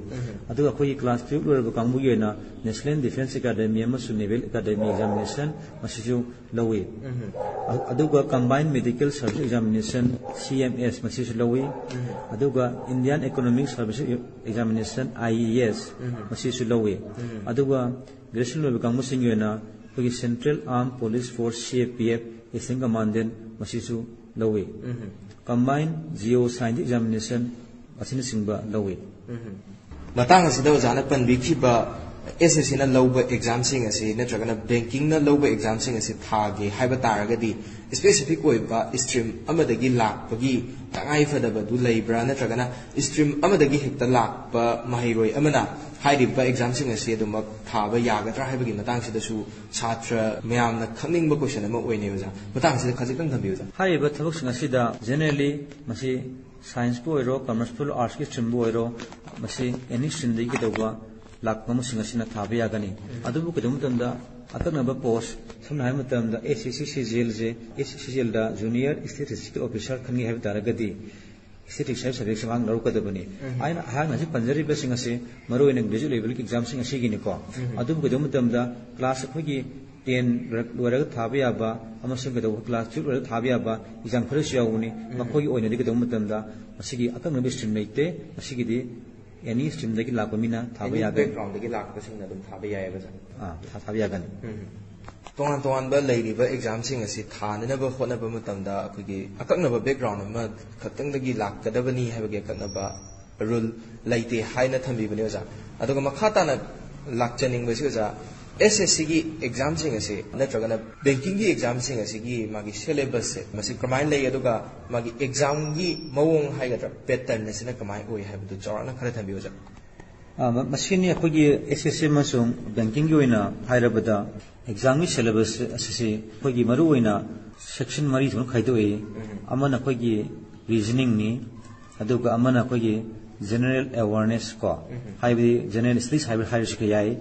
ꯑꯗꯨꯒ ꯑꯩꯈꯣꯏꯒꯤ ꯀ꯭ꯂꯥꯁ ꯇꯨꯌꯦꯜꯞ ꯂꯣꯏꯔꯕ ꯀꯥꯡꯕꯨꯒꯤ ꯑꯣꯏꯅ ꯅꯦꯁꯅꯦꯜ ꯗꯤꯐꯦꯟꯁ ꯑꯦꯀꯥꯗꯃꯤ ꯑꯃꯁꯨꯡ ꯅꯦꯚꯦꯜ ꯑꯦꯀꯥꯗꯃꯤ ꯑꯦꯛꯖꯥꯃꯤꯅꯦꯁꯟ ꯃꯁꯤꯁꯨ ꯂꯧꯏ꯫ ꯑ-, ꯑꯗꯨꯒ ꯀꯝꯕꯥꯏꯟ ꯃꯦꯗꯤꯀꯦꯜ ꯁꯔꯚꯤꯁ ꯑꯦꯛꯖꯥꯃꯤꯅꯦꯁꯟ, ꯁꯤ ꯑꯦꯝ ꯑꯦꯁ, ꯃꯁꯤꯁꯨ ꯂꯧꯏ꯫ ꯑꯗꯨꯒ ꯏꯟꯗꯤꯌꯥꯟ ꯏꯀꯣꯅꯣꯃꯤꯛ ꯁꯔꯚꯤꯁ ꯑꯦꯛꯖꯥꯃꯤꯅꯦꯁꯟ, ꯑꯥꯏ ꯏ ꯑꯦꯁ, ꯃꯁꯤꯁꯨ ꯂꯧꯏ꯫ ꯑꯗꯨꯒ ꯒ꯭ꯔꯦꯖꯨꯑꯦꯁꯟ ꯂꯣꯏꯕ ꯀꯥꯡꯕꯨꯁꯤꯡꯒꯤ ꯑꯣꯏꯅ ꯑꯩꯈꯣꯏꯒꯤ ꯁꯦꯟꯇ꯭ꯔꯦꯜ ꯑꯥꯔꯝ ꯄꯨꯂꯤꯁ ꯐꯣꯔꯁ, ꯁꯤ ꯑꯦ ꯄꯤ ꯑꯦꯐ, ꯏꯁꯇꯔꯟ ꯀꯃꯥꯟꯗꯦꯟ, ꯃꯁꯤꯁꯨ ꯂꯧꯏ꯫ ꯀꯝꯕꯥꯏꯟ ꯖꯤꯑꯣ ꯁꯥꯏꯟꯁ ꯑꯦꯛꯖꯥꯃꯤꯅꯦꯁꯟ ꯑꯁꯤꯅꯆꯤꯡꯕ ꯂꯧꯏ꯫ ꯃꯇꯥꯡ ꯑꯁꯤꯗ ꯑꯣꯖꯥꯅ ꯄꯟꯕꯤꯈꯤꯕ ꯑꯦꯁ ꯑꯦꯁ ꯁꯤꯅ ꯂꯧꯕ ꯑꯦꯛꯖꯥꯝꯁꯤꯡ ꯑꯁꯤ ꯅꯠꯇ꯭ꯔꯒꯅ ꯕꯦꯡꯀꯤꯡꯅ ꯂꯧꯕ ꯑꯦꯛꯖꯥꯝꯁꯤꯡ ꯑꯁꯤ ꯊꯥꯒꯦ ꯍꯥꯏꯕ ꯇꯥꯔꯒꯗꯤ ꯁ꯭ꯄꯦꯁꯤꯐꯤꯛ ꯑꯣꯏꯕ ꯏꯁꯇ꯭ꯔꯤꯝ ꯑꯃꯗꯒꯤ ꯂꯥꯛꯄꯒꯤ ꯇꯉꯥꯏꯐꯗꯕꯗꯨ ꯂꯩꯕ꯭ꯔꯥ, ꯅꯠꯇ꯭ꯔꯒꯅ ꯏꯁꯇ꯭ꯔꯤꯝ ꯑꯃꯗꯒꯤ ꯍꯦꯛꯇ ꯂꯥꯛꯄ ꯃꯍꯩꯔꯣꯏ ꯑꯃꯅ ꯍꯥꯏꯔꯤꯕ ꯑꯦꯛꯖꯥꯝꯁꯤꯡ ꯑꯁꯤ ꯑꯗꯨꯃꯛ ꯊꯥꯕ ꯌꯥꯒꯗ꯭ꯔꯥ ꯍꯥꯏꯕꯒꯤ ꯃꯇꯥꯡꯁꯤꯗꯁꯨ ꯁꯥꯇ꯭ꯔ ꯃꯌꯥꯝꯅ ꯈꯪꯅꯤꯡꯕ ꯀꯣꯏꯁꯟ ꯑꯃ ꯑꯣꯏꯅꯩ ꯑꯣꯖꯥ꯫ ꯃꯇꯥꯡꯁꯤꯗ ꯈꯖꯤꯛꯇꯪ ꯊꯝꯕꯤꯌꯨ ꯑꯣꯖꯥ꯫ ꯍꯥꯏꯔꯤꯕ ꯊꯕꯛꯁꯤꯡ ꯑꯁꯤꯗ ꯖꯦꯅꯔꯦꯜꯂꯤ ꯃꯁꯤ ꯁꯥꯏꯟꯁꯄꯨ ꯑꯣꯏꯔꯣ, ꯀꯃꯔꯁꯄꯨ ꯑꯣꯏꯔꯣ, ꯑꯥꯔꯠꯁꯀꯤ ꯏꯁꯇ꯭ꯔꯤꯝꯕꯨ ꯑꯣꯏꯔꯣ, ꯃꯁꯤ ꯑꯦꯅꯤ ꯏꯁꯇ꯭ꯔꯤꯝꯗꯒꯤ ꯀꯩꯗꯧꯕ ꯂꯥꯛꯄ ꯑꯃꯁꯤꯡ ꯑꯁꯤꯅ ꯊꯥꯕ ꯌꯥꯒꯅꯤ꯫ ꯑꯗꯨꯕꯨ ꯀꯩꯗꯧꯕ ꯃꯇꯝꯗ ꯑꯀꯛꯅꯕ ꯄꯣꯁ, ꯁꯝꯅ ꯍꯥꯏꯕ ꯃꯇꯝꯗ ꯑꯦꯁ ꯑꯦꯁ ꯁꯤ ꯁꯤ ꯖꯤ ꯑꯦꯜꯁꯦ, ꯑꯦꯁ ꯑꯦꯁ ꯁꯤ ꯁꯤ ꯖꯤ ꯑꯦꯜꯗ ꯖꯨꯅꯤꯌꯔ ꯏꯁꯇꯦꯇꯤꯁꯇꯤꯀꯦꯜ ꯑꯣꯐꯤꯁꯥꯔ ꯈꯟꯒꯦ ꯍꯥꯏꯕ ꯇꯥꯔꯒꯗꯤ ꯏꯁꯇꯦꯇꯤꯛꯁ ꯍꯥꯏꯕ ꯁꯕꯖꯦꯛꯁꯤ ꯃꯍꯥꯛꯅ ꯂꯧꯔꯛꯀꯗꯕꯅꯤ꯫ ꯎꯝ꯫ ꯑꯩꯅ ꯑꯩꯍꯥꯛꯅ ꯍꯧꯖꯤꯛ ꯄꯟꯖꯔꯤꯕꯁꯤꯡ ꯑꯁꯤ ꯃꯔꯨꯑꯣꯏꯅ ꯒ꯭ꯔꯦꯖꯨꯑꯦꯠ ꯂꯦꯚꯦꯜꯒꯤ ꯑꯦꯛꯖꯥꯝꯁꯤꯡ ꯑꯁꯤꯒꯤꯅꯤꯀꯣ꯫ ꯎꯝ꯫ ꯑꯗꯨꯕꯨ ꯀꯩꯗꯧꯕ ꯃꯇꯝꯗ ꯀ꯭ꯂꯥꯁ ꯑꯩꯈꯣꯏꯒꯤ ꯇꯦꯟ ꯂꯣꯏꯔꯒ ꯊꯥꯕ ꯌꯥꯕ ꯑꯃꯁꯨꯡ ꯀꯩꯗꯧꯕ ꯀ꯭ꯂꯥꯁ ꯇꯨꯌꯦꯜꯞ ꯂꯣꯏꯔꯒ ꯊꯥꯕ ꯌꯥꯕ ꯑꯦꯛꯖꯥꯝ ꯈꯔꯁꯨ ꯌꯥꯎꯕꯅꯤ꯫ ꯎꯝ꯫ ꯃꯈꯣꯏꯒꯤ ꯑꯣꯏꯅꯗꯤ ꯀꯩꯗꯧꯕ ꯃꯇꯝꯗ ꯃꯁꯤꯒꯤ ꯑꯀꯛꯅꯕ ꯁ꯭ꯇ꯭ꯔꯤꯝ ꯂꯩꯇꯦ꯫ ꯃꯁꯤꯒꯤꯗꯤ ꯑꯦꯅꯤ ꯁ꯭ꯇ꯭ꯔꯤꯝꯗꯒꯤ ꯂꯥꯛꯄ ꯃꯤꯅ ꯊꯥꯕ ꯑꯦꯅꯤ ꯌꯥꯒꯅꯤ꯫ ꯕꯦꯛꯒ꯭ꯔꯥꯎꯟꯗꯒꯤ ꯂꯥꯛꯄꯁꯤꯡꯅ ꯑꯗꯨꯝ ꯊꯥꯕ ꯌꯥꯏꯑꯕ, ꯁꯥꯔ꯫ ꯑꯥ, ꯊꯥ-, ꯊꯥꯕ ꯌꯥꯒꯅꯤ꯫ ꯎꯝ꯫ ꯇꯣꯉꯥꯟ ꯇꯣꯉꯥꯟꯕ ꯂꯩꯔꯤꯕ ꯑꯦꯛꯖꯥꯝꯁꯤꯡ ꯑꯁꯤ ꯊꯥꯅꯅꯕ ꯍꯣꯠꯅꯕ ꯃꯇꯝꯗ ꯑꯩꯈꯣꯏꯒꯤ ꯑꯀꯛꯅꯕ ꯕꯦꯛꯒ꯭ꯔꯥꯎꯟ ꯑꯃ ꯈꯛꯇꯪꯗꯒꯤ ꯂꯥꯛꯀꯗꯕꯅꯤ ꯍꯥꯏꯕꯒꯤ ꯑꯀꯛꯅꯕ ꯔꯨꯜ ꯂꯩꯇꯦ ꯍꯥꯏꯅ ꯊꯝꯕꯤꯕꯅꯤ, ꯑꯣꯖꯥ꯫ ꯑꯗꯨꯒ ꯃꯈꯥ ꯇꯥꯅ ꯂꯥꯛꯆꯅꯤꯡꯕꯁꯤ, ꯑꯣꯖꯥ, ꯑꯦꯁ ꯑꯦꯁ ꯁꯤꯒꯤ ꯑꯦꯛꯖꯥꯝꯁꯤꯡ ꯑꯁꯤ ꯅꯠꯇ꯭ꯔꯒꯅ ꯕꯦꯡꯀꯤꯡꯒꯤ ꯑꯦꯛꯖꯥꯝꯁꯤꯡ ꯑꯁꯤꯒꯤ ꯃꯥꯒꯤ ꯁꯦꯂꯦꯕꯁꯁꯦ ꯃꯁꯤ ꯀꯃꯥꯏꯅ ꯂꯩ, ꯑꯗꯨꯒ ꯃꯥꯒꯤ ꯑꯦꯛꯖꯥꯝꯒꯤ ꯃꯑꯣꯡ ꯍꯥꯏꯒꯗ꯭ꯔꯥ, ꯄꯦꯇꯔꯟ ꯑꯁꯤꯅ ꯀꯃꯥꯏꯅ ꯑꯣꯏ ꯍꯥꯏꯕꯗꯨ ꯆꯥꯎꯔꯥꯛꯅ ꯈꯔ ꯊꯝꯕꯤꯌꯨ, ꯑꯣꯖꯥ꯫ ꯑ, ꯃ-, ꯃꯁꯤꯅꯤ ꯑꯩꯈꯣꯏꯒꯤ ꯑꯦꯁ ꯑꯦꯁ ꯁꯤ ꯑꯃꯁꯨꯡ ꯕꯦꯡꯀꯤꯡꯒꯤ ꯑꯣꯏꯅ ꯍꯥꯏꯔꯕꯗ, ꯑꯦꯛꯖꯥꯝꯒꯤ ꯁꯦꯂꯦꯕꯁ ꯑꯁꯤꯁꯤ ꯑꯩꯈꯣꯏꯒꯤ ꯃꯔꯨꯑꯣꯏꯅ ꯁꯦꯛꯁꯟ ꯃꯔꯤ ꯊꯣꯛꯅ ꯈꯥꯏꯗꯣꯛꯏ꯫ ꯎꯝ꯫ ꯑꯃꯅ ꯑꯩꯈꯣꯏꯒꯤ ꯔꯤꯖꯅꯤꯡꯅꯤ, ꯑꯗꯨꯒ ꯑꯃꯅ ꯑꯩꯈꯣꯏꯒꯤ ꯖꯦꯅꯔꯦꯜ ꯑꯦꯋꯥꯔꯅꯦꯁ ꯀꯣ, ꯎꯝ꯫ ꯍꯥꯏꯕꯗꯤ ꯖꯦꯅꯔꯦꯜ ꯁ꯭ꯇꯗꯤꯁ ꯍꯥꯏꯕ ꯍꯥꯏꯔꯁꯨ ꯌꯥꯏ꯫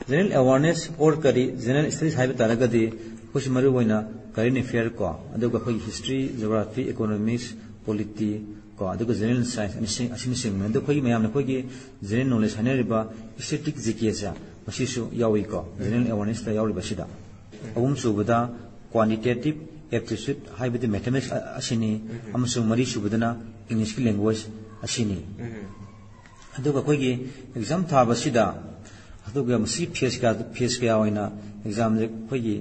ꯖꯦꯅꯔꯦꯜ ꯑꯦꯋꯥꯔꯅꯦꯁ ꯑꯣꯔ ꯀꯔꯤ, ꯖꯦꯅꯔꯦꯜ ꯁ꯭ꯇꯗꯤꯁ ꯍꯥꯏꯕ ꯇꯥꯔꯒꯗꯤ ꯑꯩꯈꯣꯏꯁꯤ ꯃꯔꯨꯑꯣꯏꯅ ꯀꯔꯦꯟ ꯑꯦꯐꯤꯌꯔ ꯀꯣ, ꯑꯗꯨꯒ ꯑꯩꯈꯣꯏꯒꯤ ꯍꯤꯁꯇ꯭ꯔꯤ, ꯖꯤꯑꯣꯒ꯭ꯔꯥꯐꯤ, ꯏꯀꯣꯅꯣꯃꯤꯛꯁ, ꯄꯣꯂꯤꯇꯤ ꯀꯣ, ꯑꯗꯨꯒ ꯖꯦꯅꯔꯦꯜ ꯁꯥꯏꯟꯁ ꯑꯁꯤ-, ꯑꯁꯤꯅꯆꯤꯡꯕꯅꯤ꯫ ꯑꯗꯣ ꯑꯩꯈꯣꯏꯒꯤ ꯃꯌꯥꯝꯅ ꯑꯩꯈꯣꯏꯒꯤ ꯖꯦꯅꯔꯦꯜ ꯅꯣꯂꯦꯖ ꯍꯥꯏꯅꯔꯤꯕ ꯏꯁꯇꯦꯇꯤꯛ ꯖꯤ ꯀꯦꯁꯦ ꯃꯁꯤꯁꯨ ꯌꯥꯎꯏꯀꯣ, ꯖꯦꯅꯔꯦꯜ ꯑꯦꯋꯥꯔꯅꯦꯁꯇ ꯌꯥꯎꯔꯤꯕꯁꯤꯗ꯫ ꯑꯍꯨꯝꯁꯨꯕꯗ ꯀ꯭ꯋꯥꯟꯇꯤꯇꯦꯇꯤꯞ ꯑꯦꯞꯇꯤꯆꯨꯠ ꯍꯥꯏꯕꯗꯤ ꯃꯦꯊꯃꯦꯇꯤꯛꯁ ꯑ-, ꯑꯁꯤꯅꯤ, ꯑꯃꯁꯨꯡ ꯃꯔꯤꯁꯨꯕꯗꯅ ꯏꯪꯂꯤꯁꯀꯤ ꯂꯦꯡꯒ꯭ꯋꯦꯖ ꯑꯁꯤꯅꯤ꯫ ꯑꯗꯨꯒ ꯑꯩꯈꯣꯏꯒꯤ ꯑꯦꯛꯖꯥꯝ ꯊꯥꯕꯁꯤꯗ, ꯑꯗꯨꯒ ꯃꯁꯤ ꯐꯦꯁ ꯀꯌꯥ, ꯐꯦꯁ ꯀꯌꯥ ꯑꯣꯏꯅ ꯑꯦꯛꯖꯥꯝꯁꯦ ꯑꯩꯈꯣꯏꯒꯤ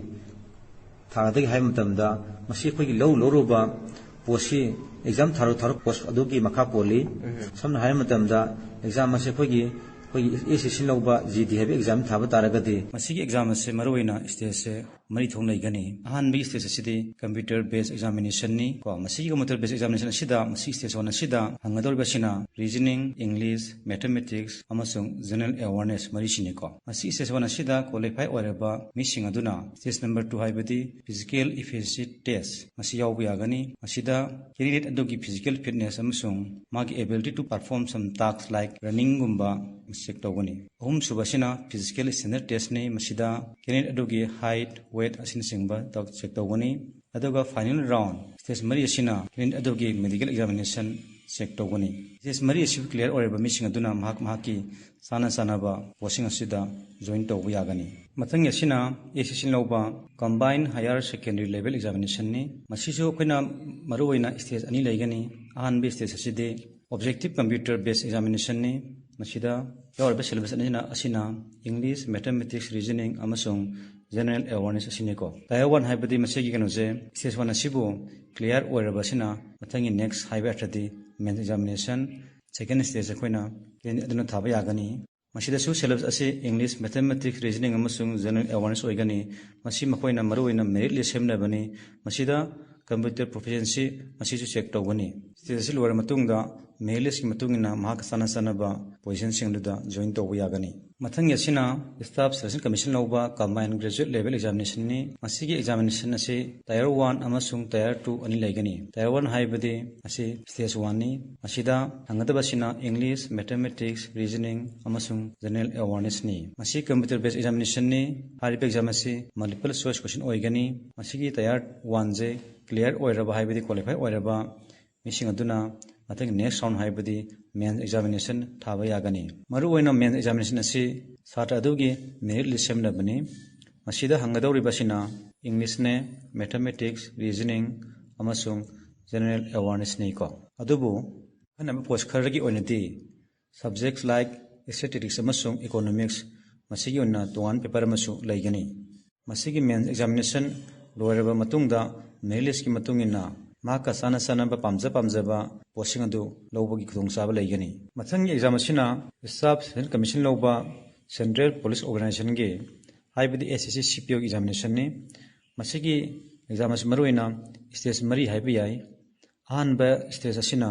ꯊꯥꯒꯗꯒꯦ ꯍꯥꯏꯕ ꯃꯇꯝꯗ, ꯃꯁꯤ ꯑꯩꯈꯣꯏꯒꯤ ꯂꯧ ꯂꯧꯔꯨꯕ ꯄꯣꯁꯁꯤ, ꯑꯦꯛꯖꯥꯝ ꯊꯥꯔꯨ ꯊꯥꯔꯨ ꯄꯣꯁ ꯑꯗꯨꯒꯤ ꯃꯈꯥ ꯄꯣꯜꯂꯤ꯫ ꯁꯝꯅ ꯍꯥꯏꯔꯕ ꯃꯇꯝꯗ, ꯑꯦꯛꯖꯥꯝ ꯑꯁꯤ ꯑꯩꯈꯣꯏꯒꯤ, ꯑꯩꯈꯣꯏꯒꯤ ꯑꯦꯁ ꯑꯦꯁ ꯁꯤ ꯂꯧꯕ ꯖꯤ ꯗꯤ ꯍꯥꯏꯕ ꯑꯦꯛꯖꯥꯝ ꯊꯥꯕ ꯇꯥꯔꯒꯗꯤ, ꯃꯁꯤꯒꯤ ꯑꯦꯛꯖꯥꯝ ꯑꯁꯤ ꯃꯔꯨꯑꯣꯏꯅ ꯁ꯭ꯇꯦꯖꯁꯦ ꯃꯔꯤ ꯊꯣꯛꯅ ꯂꯩꯒꯅꯤ꯫ ꯑꯍꯥꯟꯕꯒꯤ ꯁ꯭ꯇꯦꯖ ꯑꯁꯤꯗꯤ ꯀꯝꯄ꯭ꯌꯨꯇꯔ ꯕꯦꯁ ꯑꯦꯛꯖꯥꯃꯤꯅꯦꯁꯟꯅꯤ ꯀꯣ꯫ ꯃꯁꯤꯒꯤ ꯀꯝꯄ꯭ꯌꯨꯇꯔ ꯕꯦꯁ ꯑꯦꯛꯖꯥꯃꯤꯅꯦꯁꯟ ꯑꯁꯤꯗ, ꯃꯁꯤ ꯁ꯭ꯇꯦꯖ ꯋꯥꯟ ꯑꯁꯤꯗ ꯍꯪꯒꯗꯧꯔꯤꯕꯁꯤꯅ ꯔꯤꯖꯅꯤꯡ, ꯏꯪꯂꯤꯁ, ꯃꯦꯊꯃꯦꯇꯤꯛꯁ ꯑꯃꯁꯨꯡ ꯖꯦꯅꯔꯦꯜ ꯑꯦꯋꯥꯔꯅꯦꯁ ꯃꯔꯤꯁꯤꯅꯤꯀꯣ꯫ ꯃꯁꯤ ꯁ꯭ꯇꯦꯖ ꯋꯥꯟ ꯑꯁꯤꯗ ꯀ꯭ꯋꯥꯂꯤꯐꯥꯏ ꯑꯣꯏꯔꯕ ꯃꯤꯁꯤꯡ ꯑꯗꯨꯅ ꯁ꯭ꯇꯦꯖ ꯅꯝꯕꯔ ꯇꯨ ꯍꯥꯏꯕꯗꯤ ꯐꯤꯖꯤꯀꯦꯜ ꯏꯐꯤꯁꯤꯌꯦꯟꯁꯤ ꯇꯦꯁ ꯃꯁꯤ ꯌꯥꯎꯕ ꯌꯥꯒꯅꯤ꯫ ꯃꯁꯤꯗ ꯀꯦꯟꯗꯤꯗꯦꯠ ꯑꯗꯨꯒꯤ ꯐꯤꯖꯤꯀꯦꯜ ꯐꯤꯠꯅꯦꯁ ꯑꯃꯁꯨꯡ ꯃꯥꯒꯤ ꯑꯦꯕꯤꯂꯤꯇꯤ ꯇꯨ ꯄꯔꯐꯣꯔꯝ ꯁꯝ ꯇꯥꯛꯁ ꯂꯥꯏꯛ ꯔꯟꯅꯤꯡꯒꯨꯝꯕ ꯆꯦꯛ ꯇꯧꯒꯅꯤ꯫ ꯑꯍꯨꯝꯁꯨꯕ ꯑꯁꯤꯅ ꯐꯤꯖꯤꯀꯦꯜ ꯁ꯭ꯇꯦꯟꯗꯔꯗ ꯇꯦꯁꯅꯤ꯫ ꯃꯁꯤꯗ ꯀꯦꯟꯗꯤꯗꯦꯠ ꯑꯗꯨꯒꯤ ꯍꯥꯏꯠ, ꯋꯦꯠ ꯑꯁꯤꯅꯆꯤꯡꯕ ꯇꯧ-, ꯆꯦꯛ ꯇꯧꯒꯅꯤ꯫ ꯑꯗꯨꯒ ꯐꯥꯏꯅꯦꯜ ꯔꯥꯎꯟ, ꯁ꯭ꯇꯦꯖ ꯃꯔꯤ ꯑꯁꯤꯅ ꯀꯦꯟꯗꯤꯗꯦꯠ ꯑꯗꯨꯒꯤ ꯃꯦꯗꯤꯀꯦꯜ ꯑꯦꯛꯖꯥꯃꯤꯅꯦꯁꯟ ꯆꯦꯛ ꯇꯧꯒꯅꯤ꯫ ꯁ꯭ꯇꯦꯖ ꯃꯔꯤ ꯑꯁꯤꯕꯨ ꯀ꯭ꯂꯤꯌꯥꯔ ꯑꯣꯏꯔꯕ ꯃꯤꯁꯤꯡ ꯑꯗꯨꯅ ꯃꯍꯥꯛ ꯃꯍꯥꯛꯀꯤ ꯆꯥꯅ ꯆꯥꯅꯕ ꯄꯣꯁꯁꯤꯡ ꯑꯁꯤꯗ ꯖꯣꯏꯟ ꯇꯧꯕ ꯌꯥꯒꯅꯤ꯫ ꯃꯊꯪꯒꯤ ꯑꯁꯤꯅ ꯑꯦꯁ ꯑꯦꯁ ꯁꯤ ꯂꯧꯕ ꯀꯝꯕꯥꯏꯟ ꯍꯥꯌꯔ ꯁꯦꯀꯦꯟꯗꯔꯤ ꯂꯦꯚꯦꯜ ꯑꯦꯛꯖꯥꯃꯤꯅꯦꯁꯟꯅꯤ꯫ ꯃꯁꯤꯁꯨ ꯑꯩꯈꯣꯏꯅ ꯃꯔꯨꯑꯣꯏꯅ ꯁ꯭ꯇꯦꯖ ꯑꯅꯤ ꯂꯩꯒꯅꯤ꯫ ꯑꯍꯥꯟꯕ ꯁ꯭ꯇꯦꯖ ꯑꯁꯤꯗꯤ ꯑꯣꯕꯖꯦꯛꯇꯤꯚ ꯀꯝꯄ꯭ꯌꯨꯇꯔ ꯕꯦꯁ ꯑꯦꯛꯖꯥꯃꯤꯅꯦꯁꯟꯅꯤ꯫ ꯃꯁꯤꯗ ꯌꯥꯎꯔꯤꯕ ꯁꯦꯂꯦꯕꯁ ꯑꯅꯤꯁꯤꯅ ꯑꯁꯤꯅ ꯏꯪꯂꯤꯁ, ꯃꯦꯊꯃꯦꯇꯤꯛꯁ, ꯔꯤꯖꯅꯤꯡ ꯑꯃꯁꯨꯡ ꯖꯦꯅꯔꯦꯜ ꯑꯦꯋꯥꯔꯅꯦꯁ ꯑꯁꯤꯅꯤꯀꯣ꯫ ꯇꯥꯌꯔ ꯋꯥꯟ ꯍꯥꯏꯕꯗꯤ ꯃꯁꯤꯒꯤ ꯀꯩꯅꯣꯁꯦ, ꯁ꯭ꯇꯦꯖ ꯋꯥꯟ ꯑꯁꯤꯕꯨ ꯀ꯭ꯂꯤꯌꯥꯔ ꯑꯣꯏꯔꯕ ꯑꯁꯤꯅ ꯃꯊꯪꯒꯤ ꯅꯦꯛꯁ ꯍꯥꯏꯕ ꯑꯔꯊꯗꯤ ꯃꯦꯟꯁ ꯑꯦꯛꯖꯥꯃꯤꯅꯦꯁꯟ ꯁꯦꯀꯦꯟ ꯁ꯭ꯇꯦꯖ ꯑꯩꯈꯣꯏꯅ ꯀꯦꯟꯗꯤꯗꯦꯠ ꯑꯗꯨꯅ ꯊꯥꯕ ꯌꯥꯒꯅꯤ꯫ ꯃꯁꯤꯗꯁꯨ ꯁꯦꯂꯦꯕꯁ ꯑꯁꯤ ꯏꯪꯂꯤꯁ, ꯃꯦꯊꯃꯦꯇꯤꯛꯁ, ꯔꯤꯖꯅꯤꯡ ꯑꯃꯁꯨꯡ ꯖꯦꯅꯔꯦꯜ ꯑꯦꯋꯥꯔꯅꯦꯁ ꯑꯣꯏꯒꯅꯤ꯫ ꯃꯁꯤ ꯃꯈꯣꯏꯅ ꯃꯔꯨꯑꯣꯏꯅ ꯃꯦꯔꯤꯠ ꯂꯤꯁ ꯁꯦꯝꯅꯕꯅꯤ꯫ ꯃꯁꯤꯗ ꯀꯝꯄ꯭ꯌꯨꯇꯔ ꯄ꯭ꯔꯣꯐꯤꯁꯤꯌꯦꯟꯁꯤ ꯃꯁꯤꯁꯨ ꯆꯦꯛ ꯇꯧꯒꯅꯤ꯫ ꯁ꯭ꯇꯦꯖ ꯑꯁꯤ ꯂꯣꯏꯔ ꯃꯇꯨꯡꯗ ꯃꯦꯔꯤꯠ ꯂꯤꯁꯀꯤ ꯃꯇꯨꯡ ꯏꯟꯅ ꯃꯍꯥꯛꯀ ꯆꯥꯟꯅ ꯆꯥꯟꯅꯕ ꯄꯣꯖꯤꯁꯟꯁꯤꯡ ꯑꯗꯨꯗ ꯖꯣꯏꯟ ꯇꯧꯕ ꯌꯥꯒꯅꯤ꯫ ꯃꯊꯪꯒꯤ ꯑꯁꯤꯅ ꯁ꯭ꯇꯥꯐ ꯁꯦꯂꯦꯛꯁꯟ ꯀꯃꯤꯁꯟ ꯂꯧꯕ ꯀꯝꯕꯥꯏꯟ ꯒ꯭ꯔꯦꯖꯨꯑꯦꯠ ꯂꯦꯚꯦꯜ ꯑꯦꯛꯖꯥꯃꯤꯅꯦꯁꯟꯅꯤ꯫ ꯃꯁꯤꯒꯤ ꯑꯦꯛꯖꯥꯃꯤꯅꯦꯁꯟ ꯑꯁꯤ ꯇꯥꯌꯔ ꯋꯥꯟ ꯑꯃꯁꯨꯡ ꯇꯥꯌꯔ ꯇꯨ ꯑꯅꯤ ꯂꯩꯒꯅꯤ꯫ ꯇꯥꯌꯔ ꯋꯥꯟ ꯍꯥꯏꯕꯗꯤ ꯑꯁꯤ ꯁ꯭ꯇꯦꯖ ꯋꯥꯟꯅꯤ꯫ ꯃꯁꯤꯗ ꯍꯪꯒꯗꯕꯁꯤꯅ ꯏꯪꯂꯤꯁ, ꯃꯦꯊꯃꯦꯇꯤꯛꯁ, ꯔꯤꯖꯅꯤꯡ ꯑꯃꯁꯨꯡ ꯖꯦꯅꯔꯦꯜ ꯑꯦꯋꯥꯔꯅꯦꯁꯅꯤ꯫ ꯃꯁꯤ ꯀꯝꯄ꯭ꯌꯨꯇꯔ ꯕꯦꯁ ꯑꯦꯛꯖꯥꯃꯤꯅꯦꯁꯟꯅꯤ꯫ ꯍꯥꯏꯔꯤꯕ ꯑꯦꯛꯖꯥꯝ ꯑꯁꯤ ꯃꯜꯇꯤꯄꯜ ꯆꯣꯏꯁ ꯀꯣꯏꯁꯟ ꯑꯣꯏꯒꯅꯤ꯫ ꯃꯁꯤꯒꯤ ꯇꯥꯌꯔ ꯋꯥꯟꯁꯦ ꯀ꯭ꯂꯤꯌꯥꯔ ꯑꯣꯏꯔꯕ ꯍꯥꯏꯕꯗꯤ ꯀ꯭ꯋꯥꯂꯤꯐꯥꯏ ꯑꯣꯏꯔꯕ ꯃꯤꯁꯤꯡ ꯑꯗꯨꯅ ꯃꯊꯪꯒꯤ ꯅꯦꯛꯁ ꯔꯥꯎꯟ ꯍꯥꯏꯕꯗꯤ ꯃꯦꯟꯁ ꯑꯦꯛꯖꯥꯃꯤꯅꯦꯁꯟ ꯊꯥꯕ ꯌꯥꯒꯅꯤ꯫ ꯃꯔꯨꯑꯣꯏꯅ ꯃꯦꯟꯁ ꯑꯦꯛꯖꯥꯃꯤꯅꯦꯁꯟ ꯑꯁꯤ ꯁꯥꯇ꯭ꯔ ꯑꯗꯨꯒꯤ ꯃꯦꯔꯤꯠ ꯂꯤꯁ ꯁꯦꯝꯅꯕꯅꯤ꯫ ꯃꯁꯤꯗ ꯍꯪꯒꯗꯧꯔꯤꯕꯁꯤꯅ ꯏꯪꯂꯤꯁꯅꯦ, ꯃꯦꯊꯃꯦꯇꯤꯛꯁ, ꯔꯤꯖꯅꯤꯡ ꯑꯃꯁꯨꯡ ꯖꯦꯅꯔꯦꯜ ꯑꯦꯋꯥꯔꯅꯦꯁꯅꯤꯀꯣ꯫ ꯑꯗꯨꯕꯨ ꯑꯈꯟꯅꯕ ꯄꯣꯁ ꯈꯔꯒꯤ ꯑꯣꯏꯅꯗꯤ subjects like statistics ꯑꯃꯁꯨꯡ economics ꯃꯁꯤꯒꯤ ꯑꯣꯏꯅ ꯇꯣꯉꯥꯟꯕ ꯄꯦꯄꯔ ꯑꯃꯁꯨ ꯂꯩꯒꯅꯤ꯫ ꯃꯁꯤꯒꯤ ꯃꯦꯟꯁ ꯑꯦꯛꯖꯥꯃꯤꯅꯦꯁꯟ ꯂꯣꯏꯔꯕ ꯃꯇꯨꯡꯗ ꯃꯦꯔꯤꯠ ꯂꯤꯁꯀꯤ ꯃꯇꯨꯡ ꯏꯟꯅ ꯃꯍꯥꯛꯀ ꯆꯥꯟꯅ ꯆꯥꯟꯅꯕ ꯄꯥꯝꯖ ꯄꯥꯝꯖꯕ ꯄꯣꯁꯁꯤꯡ ꯑꯗꯨ ꯂꯧꯕꯒꯤ ꯈꯨꯗꯣꯡꯆꯥꯕ ꯂꯩꯒꯅꯤ꯫ ꯃꯊꯪꯒꯤ ꯑꯦꯛꯖꯥꯝ ꯑꯁꯤꯅ ꯁ꯭ꯇꯥꯐ ꯁꯦꯂꯦꯛꯁꯟ ꯀꯃꯤꯁꯟ ꯂꯧꯕ ꯁꯦꯟꯇ꯭ꯔꯦꯜ ꯄꯨꯂꯤꯁ ꯑꯣꯔꯒꯅꯥꯏꯖꯦꯁꯟꯒꯤ ꯍꯥꯏꯕꯗꯤ ꯑꯦꯁ ꯑꯦꯁ ꯁꯤ ꯁꯤ ꯄꯤ ꯑꯣꯒꯤ ꯑꯦꯛꯖꯥꯃꯤꯅꯦꯁꯟꯅꯤ꯫ ꯃꯁꯤꯒꯤ ꯑꯦꯛꯖꯥꯝ ꯑꯁꯤ ꯃꯔꯨꯑꯣꯏꯅ ꯁ꯭ꯇꯦꯖ ꯃꯔꯤ ꯍꯥꯏꯕ ꯌꯥꯏ꯫ ꯑꯍꯥꯟꯕ ꯁ꯭ꯇꯦꯖ ꯑꯁꯤꯅ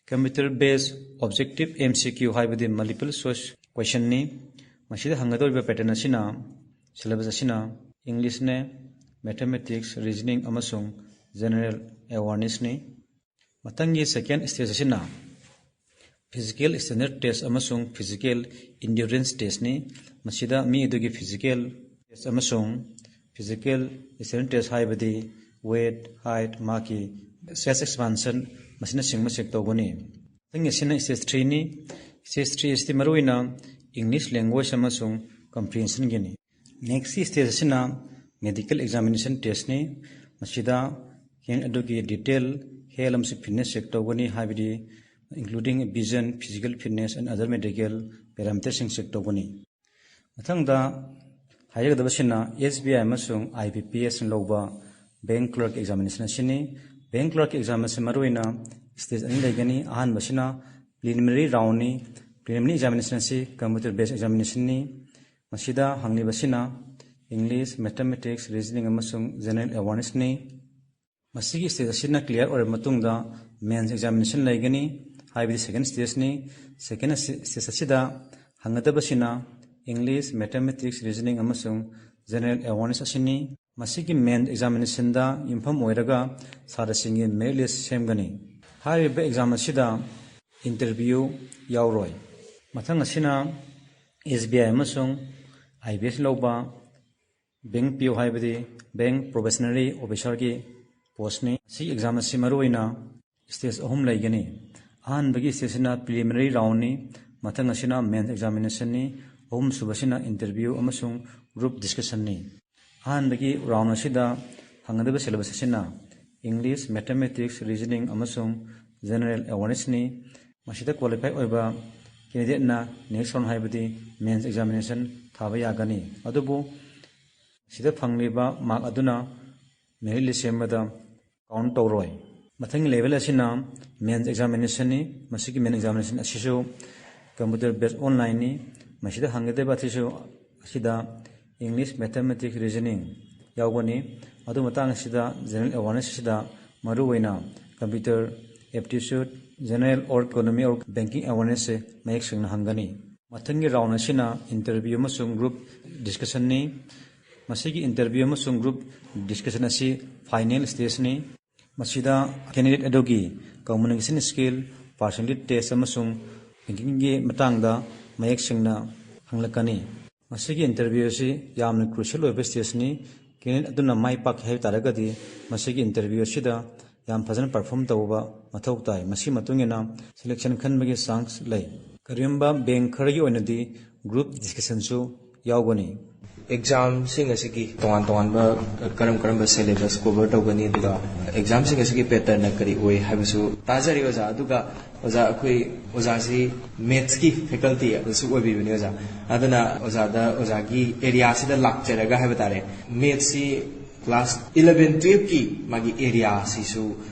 computer based objective M C Q ꯍꯥꯏꯕꯗꯤ multiple choice questionꯅꯤ꯫ ꯃꯁꯤꯗ ꯍꯪꯒꯗꯧꯔꯤꯕ ꯄꯦꯇꯔꯟ ꯑꯁꯤꯅ, ꯁꯦꯂꯦꯕꯁ ꯑꯁꯤꯅ ꯏꯪꯂꯤꯁꯅꯦ, ꯃꯦꯊꯃꯦꯇꯤꯛꯁ, ꯔꯤꯖꯅꯤꯡ ꯑꯃꯁꯨꯡ ꯖꯦꯅꯔꯦꯜ ꯑꯦꯋꯥꯔꯅꯦꯁꯅꯤ꯫ ꯃꯊꯪꯒꯤ ꯁꯦꯀꯦꯟ ꯁ꯭ꯇꯦꯖ ꯑꯁꯤꯅ physical standard test ꯑꯃꯁꯨꯡ physical endurance testꯅꯤ꯫ ꯃꯁꯤꯗ ꯃꯤ ꯑꯗꯨꯒꯤ physical test ꯑꯃꯁꯨꯡ physical standard test ꯍꯥꯏꯕꯗꯤ weight, height, ꯃꯍꯥꯛꯀꯤ ꯆꯦꯁ ꯑꯦꯛꯁꯄꯥꯟꯁꯟ, ꯃꯁꯤꯅꯆꯤꯡꯕ ꯆꯦꯛ ꯇꯧꯒꯅꯤ꯫ ꯃꯊꯪꯒꯤ ꯑꯁꯤꯅ ꯁ꯭ꯇꯦꯖ ꯊ꯭ꯔꯤꯅꯤ꯫ ꯁ꯭ꯇꯦꯖ ꯊ꯭ꯔꯤ ꯑꯁꯤꯗꯤ ꯃꯔꯨꯑꯣꯏꯅ ꯏꯪꯂꯤꯁ ꯂꯦꯡꯒ꯭ꯋꯦꯖ ꯑꯃꯁꯨꯡ ꯀꯝꯄ꯭ꯔꯤꯍꯦꯟꯁꯟꯒꯤꯅꯤ꯫ ꯅꯦꯛꯁꯀꯤ ꯁ꯭ꯇꯦꯖ ꯑꯁꯤꯅ ꯃꯦꯗꯤꯀꯦꯜ ꯑꯦꯛꯖꯥꯃꯤꯅꯦꯁꯟ ꯇꯦꯁꯅꯤ꯫ ꯃꯁꯤꯗ ꯀꯦꯟꯗꯤꯗꯦꯠ ꯑꯗꯨꯒꯤ ꯗꯤꯇꯦꯜ ꯍꯦꯜꯊ ꯑꯃꯁꯨꯡ ꯐꯤꯠꯅꯦꯁ ꯆꯦꯛ ꯇꯧꯒꯅꯤ, ꯍꯥꯏꯕꯗꯤ including vision, physical fitness and other medical parameterꯁꯤꯡ ꯆꯦꯛ ꯇꯧꯒꯅꯤ꯫ ꯃꯊꯪꯗ ꯍꯥꯏꯖꯒꯗꯕꯁꯤꯅ ꯑꯦꯁ ꯕꯤ ꯑꯥꯏ ꯑꯃꯁꯨꯡ ꯑꯥꯏ ꯕꯤ ꯄꯤ ꯑꯦꯁꯅ ꯂꯧꯕ ꯕꯦꯡꯛ ꯀ꯭ꯂꯔꯛ ꯑꯦꯛꯖꯥꯃꯤꯅꯦꯁꯟ ꯑꯁꯤꯅꯤ꯫ ꯕꯦꯡꯛ ꯀ꯭ꯂꯔꯛ ꯑꯦꯛꯖꯥꯝ ꯑꯁꯤ ꯃꯔꯨꯑꯣꯏꯅ ꯁ꯭ꯇꯦꯖ ꯑꯅꯤ ꯂꯩꯒꯅꯤ꯫ ꯑꯍꯥꯟꯕꯁꯤꯅ ꯄ꯭ꯔꯤꯂꯤꯃꯤꯅꯔꯤ ꯔꯥꯎꯟꯅꯤ꯫ ꯄ꯭ꯔꯤꯂꯤꯃꯤꯅꯔꯤ ꯑꯦꯛꯖꯥꯃꯤꯅꯦꯁꯟ ꯑꯁꯤ ꯀꯝꯄ꯭ꯌꯨꯇꯔ ꯕꯦꯁ ꯑꯦꯛꯖꯥꯃꯤꯅꯦꯁꯟꯅꯤ꯫ ꯃꯁꯤꯗ ꯍꯪꯂꯤꯕꯁꯤꯅ ꯏꯪꯂꯤꯁ, ꯃꯦꯊꯃꯦꯇꯤꯛꯁ, ꯔꯤꯖꯅꯤꯡ ꯑꯃꯁꯨꯡ ꯖꯦꯅꯔꯦꯜ ꯑꯦꯋꯥꯔꯅꯦꯁꯅꯤ꯫ ꯃꯁꯤꯒꯤ ꯁ꯭ꯇꯦꯖ ꯑꯁꯤꯅ ꯀ꯭ꯂꯤꯌꯥꯔ ꯑꯣꯏꯔꯕ ꯃꯇꯨꯡꯗ ꯃꯦꯟꯁ ꯑꯦꯛꯖꯥꯃꯤꯅꯦꯁꯟ ꯂꯩꯒꯅꯤ, ꯍꯥꯏꯕꯗꯤ ꯁꯦꯀꯦꯟ ꯁ꯭ꯇꯦꯖꯅꯤ꯫ ꯁꯦꯀꯦꯟ ꯁ꯭ꯇꯦꯖ ꯑꯁꯤꯗ ꯍꯪꯒꯗꯕꯁꯤꯅ ꯏꯪꯂꯤꯁ, ꯃꯦꯊꯃꯦꯇꯤꯛꯁ, ꯔꯤꯖꯅꯤꯡ ꯑꯃꯁꯨꯡ ꯖꯦꯅꯔꯦꯜ ꯑꯦꯋꯥꯔꯅꯦꯁ ꯑꯁꯤꯅꯤ꯫ ꯃꯁꯤꯒꯤ ꯃꯦꯟ ꯑꯦꯛꯖꯥꯃꯤꯅꯦꯁꯟꯗ ꯌꯨꯝꯐꯝ ꯑꯣꯏꯔꯒ ꯁꯥꯇ꯭ꯔꯁꯤꯡꯒꯤ ꯃꯦꯔꯤꯠ ꯂꯤꯁ ꯁꯦꯝꯒꯅꯤ꯫ ꯍꯥꯏꯔꯤꯕ ꯑꯦꯛꯖꯥꯝ ꯑꯁꯤꯗ ꯏꯟꯇꯔꯚ꯭ꯌꯨ ꯌꯥꯎꯔꯣꯏ꯫ ꯃꯊꯪ ꯑꯁꯤꯅ ꯑꯦꯁ ꯕꯤ ꯑꯥꯏ ꯑꯃꯁꯨꯡ ꯑꯥꯏ ꯕꯤ ꯑꯦꯁ ꯂꯧꯕ ꯕꯦꯡꯛ ꯄꯤ ꯑꯣ, ꯍꯥꯏꯕꯗꯤ ꯕꯦꯡꯛ ꯄ꯭ꯔꯣꯕꯦꯁꯅꯔꯤ ꯑꯣꯐꯤꯁꯥꯔꯒꯤ ꯄꯣꯁꯅꯤ꯫ ꯁꯤ ꯑꯦꯛꯖꯥꯝ ꯑꯁꯤ ꯃꯔꯨꯑꯣꯏꯅ ꯁ꯭ꯇꯦꯖ ꯑꯍꯨꯝ ꯂꯩꯒꯅꯤ꯫ ꯑꯍꯥꯟꯕꯒꯤ ꯁ꯭ꯇꯦꯖꯁꯤꯅ ꯄ꯭ꯔꯤꯂꯤꯃꯤꯅꯔꯤ ꯔꯥꯎꯟꯅꯤ꯫ ꯃꯊꯪ ꯑꯁꯤꯅ ꯃꯦꯟꯁ ꯑꯦꯛꯖꯥꯃꯤꯅꯦꯁꯟꯅꯤ꯫ ꯑꯍꯨꯝꯁꯨꯕꯁꯤꯅ ꯏꯟꯇꯔꯚ꯭ꯌꯨ ꯑꯃꯁꯨꯡ ꯒ꯭ꯔꯨꯞ ꯗꯤꯁꯀꯁꯟꯅꯤ꯫ ꯑꯍꯥꯟꯕꯒꯤ ꯔꯥꯎꯟ ꯑꯁꯤꯗ ꯍꯪꯒꯗꯕ ꯁꯦꯂꯦꯕꯁ ꯑꯁꯤꯅ ꯏꯪꯂꯤꯁ, ꯃꯦꯊꯃꯦꯇꯤꯛꯁ, ꯔꯤꯖꯅꯤꯡ ꯑꯃꯁꯨꯡ ꯖꯦꯅꯔꯦꯜ ꯑꯦꯋꯥꯔꯅꯦꯁꯅꯤ꯫ ꯃꯁꯤꯗ ꯀ꯭ꯋꯥꯂꯤꯐꯥꯏ ꯑꯣꯏꯕ ꯀꯦꯟꯗꯤꯗꯦꯠꯅ ꯅꯦꯛꯁ ꯔꯥꯎꯟ, ꯍꯥꯏꯕꯗꯤ ꯃꯦꯟꯁ ꯑꯦꯛꯖꯥꯃꯤꯅꯦꯁꯟ ꯊꯥꯕ ꯌꯥꯒꯅꯤ꯫ ꯑꯗꯨꯕꯨ ꯁꯤꯗ ꯐꯪꯂꯤꯕ ꯃꯥꯔꯛ ꯑꯗꯨꯅ ꯃꯦꯔꯤꯠ ꯂꯤꯁ ꯁꯦꯝꯕꯗ ꯀꯥꯎꯟ ꯇꯧꯔꯣꯏ꯫ ꯃꯊꯪꯒꯤ ꯂꯦꯚꯦꯜ ꯑꯁꯤꯅ ꯃꯦꯟꯁ ꯑꯦꯛꯖꯥꯃꯤꯅꯦꯁꯟꯅꯤ꯫ ꯃꯁꯤꯒꯤ ꯃꯦꯟ ꯑꯦꯛꯖꯥꯃꯤꯅꯦꯁꯟ ꯑꯁꯤꯁꯨ ꯀꯝꯄ꯭ꯌꯨꯇꯔ ꯕꯦꯁ ꯑꯣꯟꯂꯥꯏꯟꯅꯤ꯫ ꯃꯁꯤꯗ ꯍꯪꯒꯗꯕ ꯑꯁꯤꯁꯨ ꯑꯁꯤꯗ ꯏꯪꯂꯤꯁ, ꯃꯦꯊꯃꯦꯇꯤꯛꯁ, ꯔꯤꯖꯅꯤꯡ ꯌꯥꯎꯒꯅꯤ꯫ ꯑꯗꯨ ꯃꯇꯥꯡ ꯑꯁꯤꯗ ꯖꯦꯅꯔꯦꯜ ꯑꯦꯋꯥꯔꯅꯦꯁ ꯑꯁꯤꯗ ꯃꯔꯨꯑꯣꯏꯅ computer aptitude, general or economy or banking ꯑꯦꯋꯥꯔꯅꯦꯁꯁꯦ ꯃꯌꯦꯛ ꯁꯦꯡꯅ ꯍꯪꯒꯅꯤ꯫ ꯃꯊꯪꯒꯤ ꯔꯥꯎꯟ ꯑꯁꯤꯅ ꯏꯟꯇꯔꯚ꯭ꯌꯨ ꯑꯃꯁꯨꯡ ꯒ꯭ꯔꯨꯞ ꯗꯤꯁꯀꯁꯟꯅꯤ꯫ ꯃꯁꯤꯒꯤ ꯏꯟꯇꯔꯚ꯭ꯌꯨ ꯑꯃꯁꯨꯡ ꯒ꯭ꯔꯨꯞ ꯗꯤꯁꯀꯁꯟ ꯑꯁꯤ ꯐꯥꯏꯅꯦꯜ ꯁ꯭ꯇꯦꯖꯅꯤ꯫ ꯃꯁꯤꯗ ꯀꯦꯟꯗꯤꯗꯦꯠ ꯑꯗꯨꯒꯤ ꯀꯝꯃ꯭ꯌꯨꯅꯤꯀꯦꯁꯟ ꯁ꯭ꯀꯤꯜ, ꯄꯥꯔꯁꯣꯅꯦꯂꯤꯇꯤ ꯇꯦꯁ ꯑꯃꯁꯨꯡ ꯕꯦꯡꯀꯤꯡꯒꯤ ꯃꯇꯥꯡꯗ ꯃꯌꯦꯛ ꯁꯦꯡꯅ ꯍꯪꯂꯛꯀꯅꯤ꯫ ꯃꯁꯤꯒꯤ ꯏꯟꯇꯔꯚ꯭ꯌꯨ ꯑꯁꯤ ꯌꯥꯝꯅ ꯀ꯭ꯔꯨꯁꯤꯌꯦꯜ ꯑꯣꯏꯕ ꯁ꯭ꯇꯦꯖꯅꯤ꯫ ꯀꯦꯟꯗꯤꯗꯦꯠ ꯑꯗꯨꯅ ꯃꯥꯏ ꯄꯥꯛꯀꯦ ꯍꯥꯏꯕ ꯇꯥꯔꯒꯗꯤ ꯃꯁꯤꯒꯤ ꯏꯟꯇꯔꯚ꯭ꯌꯨ ꯑꯁꯤꯗ ꯌꯥꯝ ꯐꯖꯅ ꯄꯔꯐꯣꯔꯝ ꯇꯧꯕ ꯃꯊꯧ ꯇꯥꯏ꯫ ꯃꯁꯤꯒꯤ ꯃꯇꯨꯡ ꯏꯟꯅ ꯁꯦꯂꯦꯛꯁꯟ ꯈꯟꯕꯒꯤ ꯆꯥꯟꯁ ꯂꯩ꯫ ꯀꯔꯤꯒꯨꯝꯕ ꯕꯦꯡꯛ ꯈꯔꯒꯤ ꯑꯣꯏꯅꯗꯤ ꯒ꯭ꯔꯨꯞ ꯗꯤꯁꯀꯁꯟꯁꯨ ꯌꯥꯎꯒꯅꯤ꯫ ꯑꯦꯛꯖꯥꯝꯁꯤꯡ ꯑꯁꯤꯒꯤ ꯇꯣꯉꯥꯟ ꯇꯣꯉꯥꯟꯕ ꯀꯔꯝ ꯀꯔꯝꯕ ꯁꯦꯂꯦꯕꯁ ꯀꯣꯚꯔ ꯇꯧꯒꯅꯤ, ꯑꯗꯨꯒ ꯑꯦꯛꯖꯥꯝꯁꯤꯡ ꯑꯁꯤꯒꯤ ꯄꯦꯇꯔꯟꯅ ꯀꯔꯤ ꯑꯣꯏ ꯍꯥꯏꯕꯁꯨ ꯇꯥꯖꯔꯤ ꯑꯣꯖꯥ꯫ ꯑꯗꯨꯒ ꯑꯣꯖꯥ, ꯑꯩꯈꯣꯏ ꯑꯣꯖꯥꯁꯤ ꯃꯦꯠꯁꯀꯤ ꯐꯦꯀꯜꯇꯤ ꯑꯗꯨꯁꯨ ꯑꯣꯏꯕꯤꯕꯅꯤ ꯑꯣꯖꯥ꯫ ꯑꯗꯨꯅ ꯑꯣꯖꯥꯗ, ꯑꯣꯖꯥꯒꯤ ꯑꯦꯔꯤꯌꯥꯁꯤꯗ ꯂꯥꯛꯆꯔꯒ ꯍꯥꯏꯕ ꯇꯥꯔꯦ, ꯃꯦꯠꯁꯁꯤ ꯀ꯭ꯂꯥꯁ ꯏꯂꯚꯦꯟ ꯇꯨꯌꯦꯜꯐꯀꯤ ꯃꯥꯒꯤ ꯑꯦꯔꯤꯌꯥꯁꯤꯁꯨ,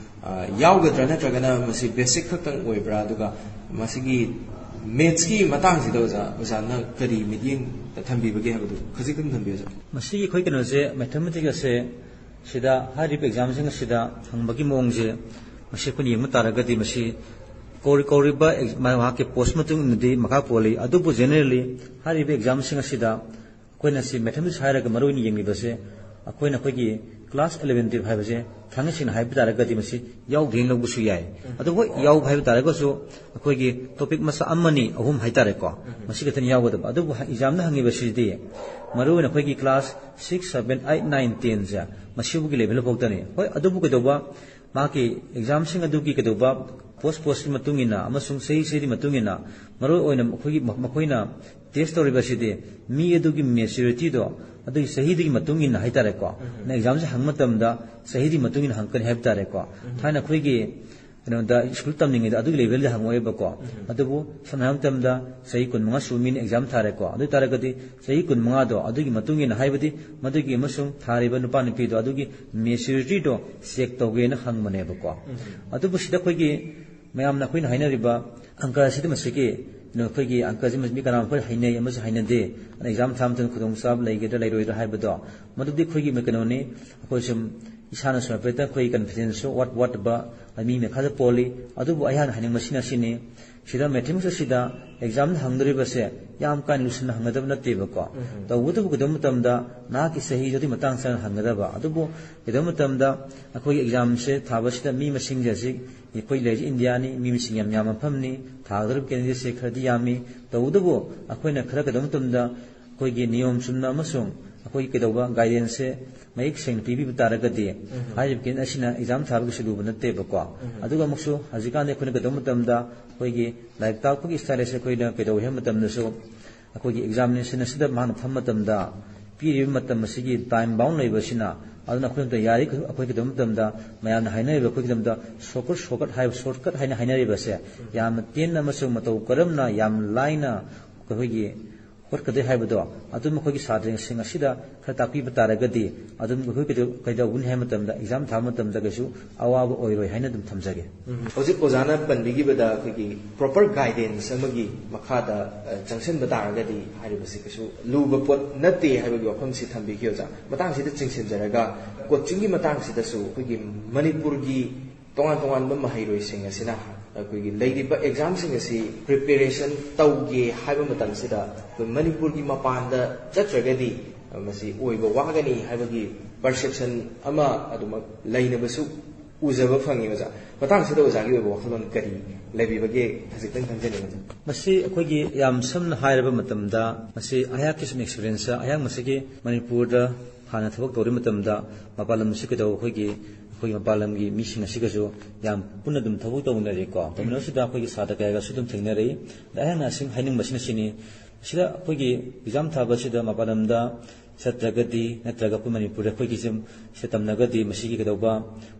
ꯑ, ꯌꯥꯎꯒꯗ꯭ꯔꯥ, ꯅꯠꯇ꯭ꯔꯒꯅ ꯃꯁꯤ ꯕꯦꯁꯤꯛ ꯈꯛꯇꯪ ꯑꯣꯏꯕ꯭ꯔꯥ? ꯑꯗꯨꯒ ꯃꯁꯤꯒꯤ ꯃꯦꯠꯁꯀꯤ ꯃꯇꯥꯡꯁꯤꯗ ꯑꯣꯖꯥ, ꯑꯣꯖꯥꯅ ꯀꯔꯤ ꯃꯤꯠꯌꯦꯡ ꯊꯝꯕꯤꯕꯒꯦ ꯍꯥꯏꯕꯗꯨ ꯈꯖꯤꯛꯇꯪ ꯊꯝꯕꯤꯌꯨ ꯑꯣꯖꯥ꯫ ꯃꯁꯤꯒꯤ ꯑꯩꯈꯣꯏ ꯀꯩꯅꯣꯁꯦ, ꯃꯦꯊꯃꯦꯇꯤꯛꯁ ꯑꯁꯦ ꯁꯤꯗ ꯍꯥꯏꯔꯤꯕ ꯑꯦꯛꯖꯥꯝꯁꯤꯡ ꯑꯁꯤꯗ ꯍꯪꯕꯒꯤ ꯃꯑꯣꯡꯁꯦ, ꯃꯁꯤ ꯑꯩꯈꯣꯏꯅ ꯌꯦꯡꯕ ꯇꯥꯔꯒꯗꯤ ꯃꯁꯤ ꯀꯧꯔꯤ-, ꯀꯧꯔꯤꯕ ꯑꯦꯛ-, ꯃꯍꯥꯛꯀꯤ ꯄꯣꯁ ꯃꯇꯨꯡ ꯏꯟꯅꯗꯤ ꯃꯈꯥ ꯄꯣꯜꯂꯤ꯫ ꯑꯗꯨꯕꯨ ꯖꯦꯅꯔꯦꯜꯂꯤ ꯍꯥꯏꯔꯤꯕ ꯑꯦꯛꯖꯥꯝꯁꯤꯡ ꯑꯁꯤꯗ ꯑꯩꯈꯣꯏꯅ ꯁꯤ ꯃꯦꯊꯃꯦꯇꯤꯛꯁ ꯍꯥꯏꯔꯒ ꯃꯔꯨ ꯑꯣꯏꯅ ꯌꯦꯡꯂꯤꯕꯁꯦ, ꯑꯩꯈꯣꯏꯅ ꯑꯩꯈꯣꯏꯒꯤ ꯀ꯭ꯂꯥꯁ ꯏꯂꯚꯦꯟ ꯇꯨꯌꯦꯜꯐ ꯍꯥꯏꯕꯁꯦ ꯊꯥꯡꯒꯩ ꯁꯦꯡꯅ ꯍꯥꯏꯕ ꯇꯥꯔꯒꯗꯤ ꯃꯁꯤ ꯌꯥꯎꯗꯦꯅ ꯂꯧꯕꯁꯨ ꯌꯥꯏ꯫ ꯑꯗꯨꯕꯨ ꯍꯣꯏ, ꯌꯥꯎꯕ ꯍꯥꯏꯕ ꯇꯥꯔꯒꯁꯨ ꯑꯩꯈꯣꯏꯒꯤ ꯇꯣꯄꯤꯛ ꯃꯆꯥ ꯑꯃꯅꯤ ꯑꯍꯨꯝ ꯍꯥꯏ ꯇꯥꯔꯦꯀꯣ, ꯃꯁꯤ ꯈꯛꯇꯅꯤ ꯌꯥꯎꯒꯗꯕ꯫ ꯑꯗꯨꯕꯨ ꯍ-, ꯑꯦꯛꯖꯥꯝꯅ ꯍꯪꯉꯤꯕꯁꯤꯗꯤ ꯃꯔꯨ ꯑꯣꯏꯅ ꯑꯩꯈꯣꯏꯒꯤ class six, seven, eight, nine, ꯇꯦꯟꯁꯦ ꯃꯁꯤꯕꯨꯒꯤ ꯂꯦꯚꯦꯜ ꯐꯥꯎꯗꯅꯤ꯫ ꯍꯣꯏ, ꯑꯗꯨꯕꯨ ꯀꯩꯗꯧꯕ, ꯃꯍꯥꯛꯀꯤ ꯑꯦꯛꯖꯥꯝꯁꯤꯡ ꯑꯗꯨꯒꯤ ꯀꯩꯗꯧꯕ, ꯄꯣꯁ ꯄꯣꯁꯀꯤ ꯃꯇꯨꯡ ꯏꯟꯅ ꯑꯃꯁꯨꯡ ꯆꯍꯤ ꯆꯍꯤꯒꯤ ꯃꯇꯨꯡ ꯏꯟꯅ ꯃꯔꯨ ꯑꯣꯏꯅ ꯃꯈꯣꯏꯒꯤ, ꯃꯈꯣꯏꯅ ꯇꯦꯁ ꯇꯧꯔꯤꯕ ꯑꯁꯤꯗꯤ ꯃꯤ ꯑꯗꯨꯒꯤ ꯃꯦꯆꯨꯔꯤꯇꯤꯗꯣ, ꯑꯗꯨꯒꯤ ꯆꯍꯤꯗꯨꯒꯤ ꯃꯇꯨꯡ ꯏꯟꯅ ꯍꯥꯏ ꯇꯥꯔꯦꯀꯣ꯫ ꯎꯝ꯫ ꯅꯪ ꯑꯦꯛꯖꯥꯝꯁꯦ ꯍꯪꯕ ꯃꯇꯝꯗ ꯆꯍꯤꯗꯨꯒꯤ ꯃꯇꯨꯡ ꯏꯟꯅ ꯍꯪꯉꯛꯀꯅꯤ ꯍꯥꯏꯕ ꯇꯥꯔꯦꯀꯣ꯫ ꯎꯝ꯫ ꯊꯥꯏꯅ ꯑꯩꯈꯣꯏꯒꯤ ꯀꯩꯅꯣꯗ ꯁ꯭ꯀꯨꯜ ꯇꯝꯂꯤꯉꯩꯗ ꯑꯗꯨꯒꯤ ꯂꯦꯚꯦꯜꯗ ꯍꯪꯉꯛꯑꯣꯏꯕꯀꯣ꯫ ꯎꯝ꯫ ꯑꯗꯨꯕꯨ ꯁꯝꯅ ꯍꯥꯏꯔꯕ ꯃꯇꯝꯗ ꯆꯍꯤ ꯀꯨꯟꯃꯉꯥ ꯁꯨꯕ ꯃꯤꯅ ꯑꯦꯛꯖꯥꯝ ꯊꯥꯔꯦꯀꯣ꯫ ꯑꯗꯨ ꯑꯣꯏ ꯇꯥꯔꯒꯗꯤ ꯆꯍꯤ ꯀꯨꯟꯃꯉꯥꯗꯣ ꯑꯗꯨꯒꯤ ꯃꯇꯨꯡ ꯏꯟꯅ, ꯍꯥꯏꯕꯗꯤ ꯃꯗꯨꯒꯤ ꯑꯃꯁꯨꯡ ꯊꯥꯔꯤꯕ ꯅꯨꯄꯥ ꯅꯨꯄꯤꯗꯣ ꯑꯗꯨꯒꯤ ꯃꯦꯆꯨꯔꯤꯇꯤꯗꯣ ꯆꯦꯛ ꯇꯧꯒꯦꯅ ꯍꯪꯕꯅꯦꯕꯀꯣ꯫ ꯎꯝ꯫ ꯑꯗꯨꯕꯨ ꯁꯤꯗ ꯑꯩꯈꯣꯏꯒꯤ ꯃꯌꯥꯝꯅ ꯑꯩꯈꯣꯏꯅ ꯍꯥꯏꯅꯔꯤꯕ ꯑꯪꯀ ꯑꯁꯤꯗ ꯃꯁꯤꯒꯤ, ꯀꯩꯅꯣ, ꯑꯩꯈꯣꯏꯒꯤ ꯑꯪꯀꯁꯤ ꯃꯤ ꯀꯅꯥ ꯑꯩꯈꯣꯏ ꯍꯩꯅꯩ ꯑꯃꯁꯨ ꯍꯩꯅꯗꯦ, ꯑꯗ ꯑꯦꯛꯖꯥꯝ ꯊꯥꯕ ꯃꯇꯝꯗ ꯈꯨꯗꯣꯡꯆꯥꯕ ꯂꯩꯒꯗ꯭ꯔꯥ ꯂꯩꯔꯣꯏꯗ꯭ꯔꯥ ꯍꯥꯏꯕꯗꯣ, ꯃꯗꯨꯗꯤ ꯑꯩꯈꯣꯏꯒꯤ ꯀꯩꯅꯣꯅꯤ, ꯑꯩꯈꯣꯏ ꯁꯨꯝ ꯏꯁꯥꯅꯁꯨ ꯍꯥꯏꯐꯦꯠꯇꯪ ꯑꯩꯈꯣꯏꯒꯤ ꯀꯟꯐꯤꯗꯦꯟꯁꯁꯨ ꯋꯥꯠ ꯋꯥꯠꯄ, ꯑꯗ ꯃꯤ ꯃꯈꯥꯗ ꯄꯣꯜꯂꯤ꯫ ꯑꯗꯨꯕꯨ ꯑꯩꯍꯥꯛꯅ ꯍꯥꯏꯅꯤꯡꯕꯁꯤꯅ ꯁꯤꯅꯤ, ꯁꯤꯗ ꯃꯦꯊꯃꯦꯇꯤꯛꯁ ꯑꯁꯤꯗ ꯑꯦꯛꯖꯥꯝꯗ ꯍꯪꯗꯣꯔꯤꯕꯁꯦ ꯌꯥꯝ ꯀꯥ ꯍꯦꯟꯅ ꯂꯨꯁꯟꯅ ꯍꯪꯒꯗꯕ ꯅꯠꯇꯦꯕꯀꯣ꯫ ꯎꯝ꯫ ꯇꯧꯕꯇꯕꯨ ꯀꯩꯗꯧꯕ ꯃꯇꯝꯗ ꯅꯍꯥꯛꯀꯤ ꯆꯍꯤꯗꯨꯒꯤ ꯃꯇꯥꯡ ꯆꯥꯅ ꯍꯪꯒꯗꯕ꯫ ꯑꯗꯨꯕꯨ ꯀꯩꯗꯧꯕ ꯃꯇꯝꯗ ꯑꯩꯈꯣꯏꯒꯤ ꯑꯦꯛꯖꯥꯝꯁꯦ ꯊꯥꯕꯁꯤꯗ ꯃꯤ ꯃꯁꯤꯡꯁꯦ ꯍꯧꯖꯤꯛ ꯑꯩꯈꯣꯏ ꯂꯩꯔꯤꯁꯦ ꯏꯟꯗꯤꯌꯥꯅꯤ, ꯃꯤ ꯃꯁꯤꯡ ꯌꯥꯝ ꯌꯥꯝꯕ ꯃꯐꯝꯅꯤ, ꯊꯥꯒꯗꯧꯔꯤꯕ ꯀꯦꯟꯗꯤꯗꯦꯠꯁꯦ ꯈꯔꯗꯤ ꯌꯥꯝꯃꯤ꯫ ꯇꯧꯕꯇꯕꯨ ꯑꯩꯈꯣꯏꯅ ꯈꯔ ꯀꯩꯗꯧꯕ ꯃꯇꯝꯗ ꯑꯩꯈꯣꯏꯒꯤ ꯅꯤꯌꯣꯝ ꯆꯨꯝꯅ ꯑꯃꯁꯨꯡ ꯑꯩꯈꯣꯏ ꯀꯩꯗꯧꯕ guidance ꯁꯦ ꯃꯌꯦꯛ ꯁꯦꯡꯅ ꯄꯤꯕꯤꯕ ꯇꯥꯔꯒꯗꯤ ꯍꯥꯏꯔꯤꯕ ꯀꯦꯟ ꯑꯁꯤꯅ exam ꯊꯥꯕꯒꯤꯁꯨ ꯂꯨꯕ ꯅꯠꯇꯦꯕꯀꯣ꯫ ꯑꯗꯨꯒ ꯑꯃꯨꯛꯁꯨ ꯍꯧꯖꯤꯛꯀꯥꯟꯗꯤ ꯑꯩꯈꯣꯏꯅ ꯀꯩꯗꯧꯕ ꯃꯇꯝꯗ ꯑꯩꯈꯣꯏꯒꯤ ꯂꯥꯏꯔꯤꯛ ꯇꯥꯛꯄꯒꯤ style ꯑꯁꯤ ꯑꯩꯈꯣꯏꯅ ꯀꯩꯗꯧꯏ ꯍꯥꯏꯕ ꯃꯇꯝꯗꯁꯨ ꯑꯩꯈꯣꯏꯒꯤ examination ꯑꯁꯤꯗ ꯃꯍꯥꯛꯅ ꯐꯝꯕ ꯃꯇꯝꯗ ꯄꯤꯔꯤꯕ ꯃꯇꯝ ꯑꯁꯤꯒꯤ time bound ꯂꯩꯕꯁꯤꯅ, ꯑꯗꯨꯅ ꯑꯩꯈꯣꯏꯅ ꯌꯥꯔꯤ ꯑꯩꯈꯣꯏ ꯀꯩꯗꯧꯕ ꯃꯇꯝꯗ ꯃꯌꯥꯝꯅ ꯍꯥꯏꯅꯔꯤꯕ ꯑꯩꯈꯣꯏꯒꯤ ꯂꯝꯗ shortcut, shortcut ꯍꯥꯏꯕ, shortcut ꯍꯥꯏꯅ ꯍꯥꯏꯅꯔꯤꯕꯁꯦ ꯌꯥꯝꯅ ꯇꯦꯟꯅ ꯑꯃꯁꯨꯡ ꯃꯇꯧ ꯀꯔꯝꯅ ꯌꯥꯝ ꯂꯥꯏꯅ ꯑꯩꯈꯣꯏꯒꯤ ꯍꯣꯠꯀꯗꯣꯏ ꯍꯥꯏꯕꯗꯣ ꯑꯗꯨꯝ ꯑꯩꯈꯣꯏꯒꯤ ꯁꯥꯇ꯭ꯔꯁꯤꯡ ꯑꯁꯤꯗ ꯈꯔ ꯇꯥꯛꯄꯤꯕ ꯇꯥꯔꯒꯗꯤ ꯑꯗꯨꯝ ꯑꯩꯈꯣꯏ ꯀꯩꯗꯧ-, ꯀꯩꯗꯧꯒꯅꯤ ꯍꯥꯏꯕ ꯃꯇꯝꯗ exam ꯊꯥꯕ ꯃꯇꯝꯗ ꯀꯩꯁꯨ ꯑꯋꯥꯕ ꯑꯣꯏꯔꯣꯏ ꯍꯥꯏꯅ ꯑꯗꯨꯝ ꯊꯝꯖꯒꯦ꯫ ꯎꯝ꯫ ꯍꯧꯖꯤꯛ ꯑꯣꯖꯥꯅ ꯄꯟꯕꯤꯈꯤꯕꯗ ꯑꯩꯈꯣꯏꯒꯤ proper guidance ꯑꯃꯒꯤ ꯃꯈꯥꯗ, ꯑ, ꯆꯪꯁꯤꯟꯕ ꯇꯥꯔꯒꯗꯤ ꯍꯥꯏꯔꯤꯕꯁꯤ ꯀꯩꯁꯨ ꯂꯨꯕ ꯄꯣꯠ ꯅꯠꯇꯦ ꯍꯥꯏꯕꯒꯤ ꯋꯥꯐꯝꯁꯤ ꯊꯝꯕꯤꯈꯤ ꯑꯣꯖꯥ꯫ ꯃꯇꯥꯡꯁꯤꯗ ꯆꯤꯡꯁꯤꯟꯖꯔꯒ coaching ꯒꯤ ꯃꯇꯥꯡꯁꯤꯗꯁꯨ ꯑꯩꯈꯣꯏꯒꯤ ꯃꯅꯤꯄꯨꯔꯒꯤ ꯇꯣꯉꯥꯟ ꯇꯣꯉꯥꯟꯕ ꯃꯍꯩꯔꯣꯏꯁꯤꯡ ꯑꯁꯤꯅ ꯑꯩꯈꯣꯏꯒꯤ ꯂꯩꯔꯤꯕ exam ꯁꯤꯡ ꯑꯁꯤ preparation ꯇꯧꯒꯦ ꯍꯥꯏꯕ ꯃꯇꯝꯁꯤꯗ ꯑꯩꯈꯣꯏ ꯃꯅꯤꯄꯨꯔꯒꯤ ꯃꯄꯥꯟꯗ ꯆꯠꯇ꯭ꯔꯒꯗꯤ ꯃꯁꯤ ꯑꯣꯏꯕ ꯋꯥꯒꯅꯤ ꯍꯥꯏꯕꯒꯤ perception ꯑꯃ ꯑꯗꯨꯃꯛ ꯂꯩꯅꯕꯁꯨ ꯎꯖꯕ ꯐꯪꯉꯤ ꯑꯣꯖꯥ꯫ ꯃꯇꯥꯡꯁꯤꯗ ꯑꯣꯖꯥꯒꯤ ꯑꯣꯏꯕ ꯋꯥꯈꯜꯂꯣꯟ ꯀꯔꯤ ꯂꯩꯕꯤꯕꯒꯦ ꯈꯖꯤꯛꯇꯪ ꯈꯪꯖꯅꯤꯡꯉꯤ꯫ ꯃꯁꯤ ꯑꯩꯈꯣꯏꯒꯤ ꯌꯥꯝ ꯁꯝꯅ ꯍꯥꯏꯔꯕ ꯃꯇꯝꯗ ꯃꯁꯤ ꯑꯩꯍꯥꯛꯀꯤ ꯁꯨꯝ experience ꯑꯩꯍꯥꯛ ꯃꯁꯤꯒꯤ ꯃꯅꯤꯄꯨꯔꯗ ꯍꯥꯟꯅ ꯊꯕꯛ ꯇꯧꯔꯤ ꯃꯇꯝꯗ ꯃꯄꯥꯟ ꯂꯝꯗꯁꯨ ꯀꯩꯗꯧꯕ ꯑꯩꯈꯣꯏꯒꯤ, ꯑꯩꯈꯣꯏꯒꯤ ꯃꯄꯥꯟ ꯂꯝꯒꯤ ꯃꯤꯁꯤꯡ ꯑꯁꯤꯒꯁꯨ ꯌꯥꯝ ꯄꯨꯟꯅ ꯑꯗꯨꯝ ꯊꯕꯛ ꯇꯧꯃꯤꯟꯅꯔꯤꯀꯣ꯫ ꯇꯧꯃꯤꯟꯅꯕꯁꯤꯗ ꯑꯩꯈꯣꯏꯒꯤ ꯁꯥꯇ꯭ꯔ ꯀꯌꯥꯒꯁꯨ ꯑꯗꯨꯝ ꯊꯦꯡꯅꯔꯤ꯫ ꯑꯗ ꯑꯩꯍꯥꯛꯅ ꯑꯁꯤ ꯍꯥꯏꯅꯤꯡꯕꯁꯤꯅ ꯁꯤꯅꯤ, ꯁꯤꯗ ꯑꯩꯈꯣꯏꯒꯤ exam ꯊꯥꯕꯁꯤꯗ ꯃꯄꯥꯟ ꯂꯝꯗ ꯆꯠꯇ꯭ꯔꯒꯗꯤ ꯅꯠꯇ꯭ꯔꯒ ꯑꯩꯈꯣꯏ ꯃꯅꯤꯄꯨꯔꯗ ꯑꯩꯈꯣꯏꯒꯤ ꯁꯤꯗ ꯇꯝꯂꯒꯗꯤ ꯃꯁꯤꯒꯤ ꯀꯩꯗꯧꯕ